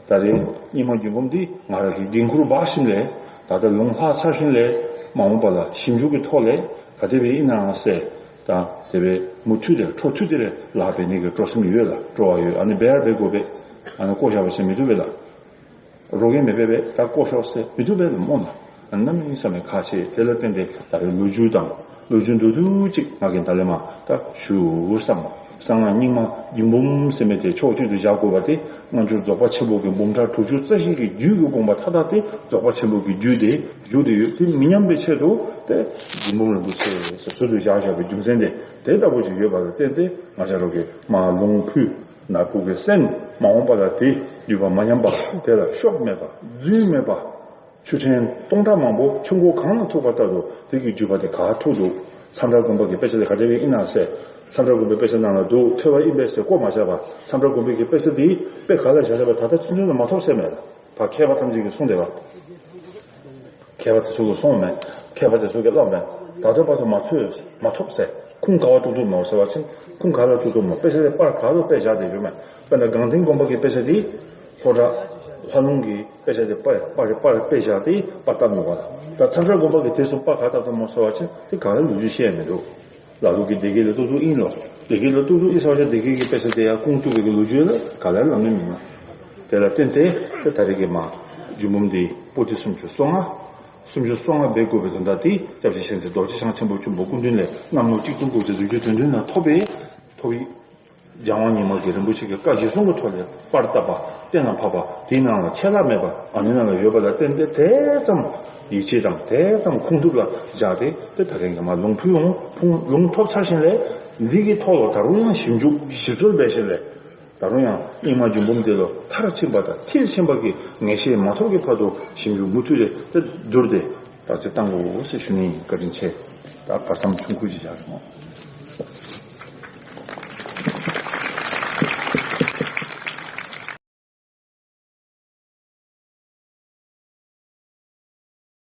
ད་རེས་རྙིང་མ་རྒྱུད་འབུམ་འདི་ང་རང་གི་འགན་ཁུར་འབག་ཞིནམ་ལས། ད་ལྟ་ལུང་ལྷག་ཚར་ཞིནམ་ལས། མ་འོངས་པ་ལ་ཞིབ་འཇུག་གི་ཐོག་ལས་ག་དེ་སྦེ་ཨིན་ན་ཟེར། ད་དེ་སྦེ་མུ་མཐུད་དེ་འཕྲོ་མཐུད་དེ་ལཱ་འབད་ནི་གི་སྤྲོ་སེམས་ཡོད་ལ། སྤྲོ་བ་ཡོད། ཨ་ནི་འབད་ར་འབད་དགོ་པས། ཨ་ནི་བཀོ་བཞག་པ་ཟེར་མི་བཏུབ་པས་ལགས། རོགས་ཀྱིས་མི་འབད་པས་ད་བཀོ་ཤོག་ཟེར་མི་བཏུབ་པས་ལགས་སྨོ་ལགས། ཨ་ནི་གནམ་མེད་ས་མེད་ཁག་ཆེ། དེ་ལ་བརྟེན་ཏེ་ད་རེས་ལོ་རྒྱུས་དང་ལོ་རྒྱུས་མདོར་བསྡུས་ཅིག་ང་གིས་ད་ལས་མར་ད་ཞུ་བསམ། གསང་སྔགས་རྙིང་མ་རྒྱུད་འབུམ་ཟེར་མི་དེ་ཕྱོགས་གཅིག་ཏུ་བཞག་དགོས་པ་དེ། སྔ་འགྱུར་རྫོགས་པ་ཆེན་པོ་གི་འབུམ་ཕྲག་དྲུག་ཅུ་རྩ་བཞི་གི་རྒྱུད་ཀྱི་དགོངས་པ་མཐའ་དག་དེ་རྫོགས་པ་ཆེན་པོ་གི་རྒྱུད་དེ་བཞུགས་ཏེ་ཡོད། དེ་མི་ཉམས་པའི་ཆེད་དུ་དེ་རྒྱུད་འབུམ་རིན་པོ་ཆེ་ཟེར་ཟུར་དུ་བཞག་བཞག་པའི་རྒྱུ་མཚན་དེ་དེ་ལྟ་བུ་ཞིག་ཡོད་པ་ལ་བརྟེན་ཏེ། ང་བཅས་རོགས་ཀྱིས་མར་ལུང་ཕུལ། ནག་པོ་གི་སེམས་མ་འོངས་པ་ལ་དེ་བརྒྱུད་པ་མ་ཉམས་པ། དེ་ལ་ཤོབ་མེད་པ། རྫུན་མེད་པ། ཆུ་ཕྲན་སྟོང་ཕྲག་མང་པོ་ཆུ་མགོ་གངས་ལ་ཐུག་པ་ལྟར་དུ་དེ་གི་བརྒྱུད་པ་དེ་ག་ཐུག་འདུག། མཚམས་བྲག་དགོན་པ་གི་དཔེ་ཆ་དེ་ག་དེ་སྦེ་ཨིན་ན་ཟེར། མཚམས་བྲག་དགོན་པའི་དཔེ་ཆ་ནང་ལ་འདུག། ཐོས་པ་ཨིན་པས་ཟེར་བཀོ་མ་བཞག་པར། མཚམས་བྲག་དགོན་པའི་གི་དཔེ་ཆ་དེ་དཔེ་ག་ལ་བཞག་བཞག་པ་ད་ལྟ་ཚུན་ཚོད་ལ་མ་ཐོབ་ཟེར་མེད་ལགས། ཕར་མཁས་པ་ཐམས་ཅད་ཀྱིས་གསུངས་བསྡད་པ། མཁས་པ་དེ་ཚོ་གིས་གསུངས་མེད། མཁས་པ་དེ་ཚོ་གིས་ལབ་མེད། ད་ལྟ་བར་དུ་མ་ཐོས། མ་ཐོབ་ཟེར། ཁུངས་ག་པར་གཏུགས་གཏུགས་མོ་ཟེར་བ་ཅིན། ཁུངས་ག་ལ་གཏུགས་གཏུགས་མོ། དཔེ་ཆ་དེ་པར་ག་ལ་དཔེ་བཞག་བསྡད་ཡོད་མེད། དཔེར་ན་སྒང་སྟེང་དགོན་པ་གི་དཔེ་ཆ་དེ། ལྷོ་བྲག་ལྷ་ལུང་གི་དཔེ་ཆ་དེ་པར་པར་པར་དཔེ་བཞག་སྟེ་པར་བཏབ་ནུག་ག་ལགས། ད་མཚམས་བྲག་དགོན་པ་གི་དེ་ཚོ་པར་ག་བཏབ་གཏུགས་མོ་ཟེར་བ་ཅིན་དེ་ག་ལ་ལོ་རྒྱུས་བཤད་མི་འདུག། ལ་ལུ་གིས་སྡེ་དགེ་ལ་གཏུགས་གཏུགས་ཨིན་ལོ། སྡེ་དགེ་ལ་གཏུགས་གཏུགས་ཨིན་ཟེར་བ་ཅིན་སྡེ་དགེ་གི་དཔེ་ཆ་དེ་ཡང་ཁུངས་གཏུགས་པའི་གི་ལོ་རྒྱུས་ལ་ག་ལ་ལབ་ནི་མིན་ན། དེ་ལ་བརྟེན་ཏེ་དེ་ད་རེས་ཀྱི་མ་རྒྱུད་འབུམ་འདི་པོ་ཏི་སུམ་ཅུ་སོ་ལྔ། སུམ་ཅུ་སོ་ལྔ་འབད་དགོས་པའི་དོན་དག་འདི་སྐྱབས་རྗེ་མཁྱེན་བརྩེ་རྡོ་རྗེ་འཆང་ཆེན་པོ་མཆིམས་ཕུ་སྐུ་མདུན་ལས་གནམ་ལོ་གཅིག་སྟོང་དགུ་བརྒྱ་དྲུག་ཅུ་དོན་བདུན་ན་ཐོབ་པའི་ཐོབ་པའི་རྒྱལ་དབང་ཉི་མ་གིས་རིན་པོ་ཆེ་གི་བཀའ་གཞིར་བཟུང་གི་ཐོག་ལས་པར་བཏབ་པ་གཏན་ལ་ཕབ་པ་དེའི་ནང་ལ་ཆད་ལྷག་མེད་པ་ཨ་ནི་ནང་ལ་ཡོད་པ་ལ་བརྟེན་ཏེ་དེ་ཙམ་ཡིད་ཆེས་དང་དེ་ཙམ་ཁུངས་ཐུབ་ལ་བཞག་སྟེ་དེ་ད་རེས་ཀྱི་མ་ལུང་ཕུལ་འོང་ཕུང་ལུང་ཐོབ་ཚར་ཞིང་ལས་འདི་གི་ཐོག་ལ་ད་རུང་ཡང་ཞིབ་འཇུག་ཞིབ་འཚོལ་འབད་ཞིང་ལས། ད་རུང་ཡང་རྙིང་མ་རྒྱུད་འབུམ་དེ་ལ་མཐར་ཕྱིན་པ་དང་མཐིལ་ཕྱིན་པ་གི་ངེས་ཤེས་མ་ཐོབ་ཀྱི་བར་དུ་ཞིབ་འཇུག་མུ་མཐུད་དེ་བསྡུར་ཏེ་བརྟག་དཔྱད་གཏང་དགོས་ཟེར་ཞུ་ནི་ཡིན། བཀའ་དྲིན་ཆེ། ད་བར་མཚམས་ཆུང་ཀུ་ཅིག་བཞག་རོགས།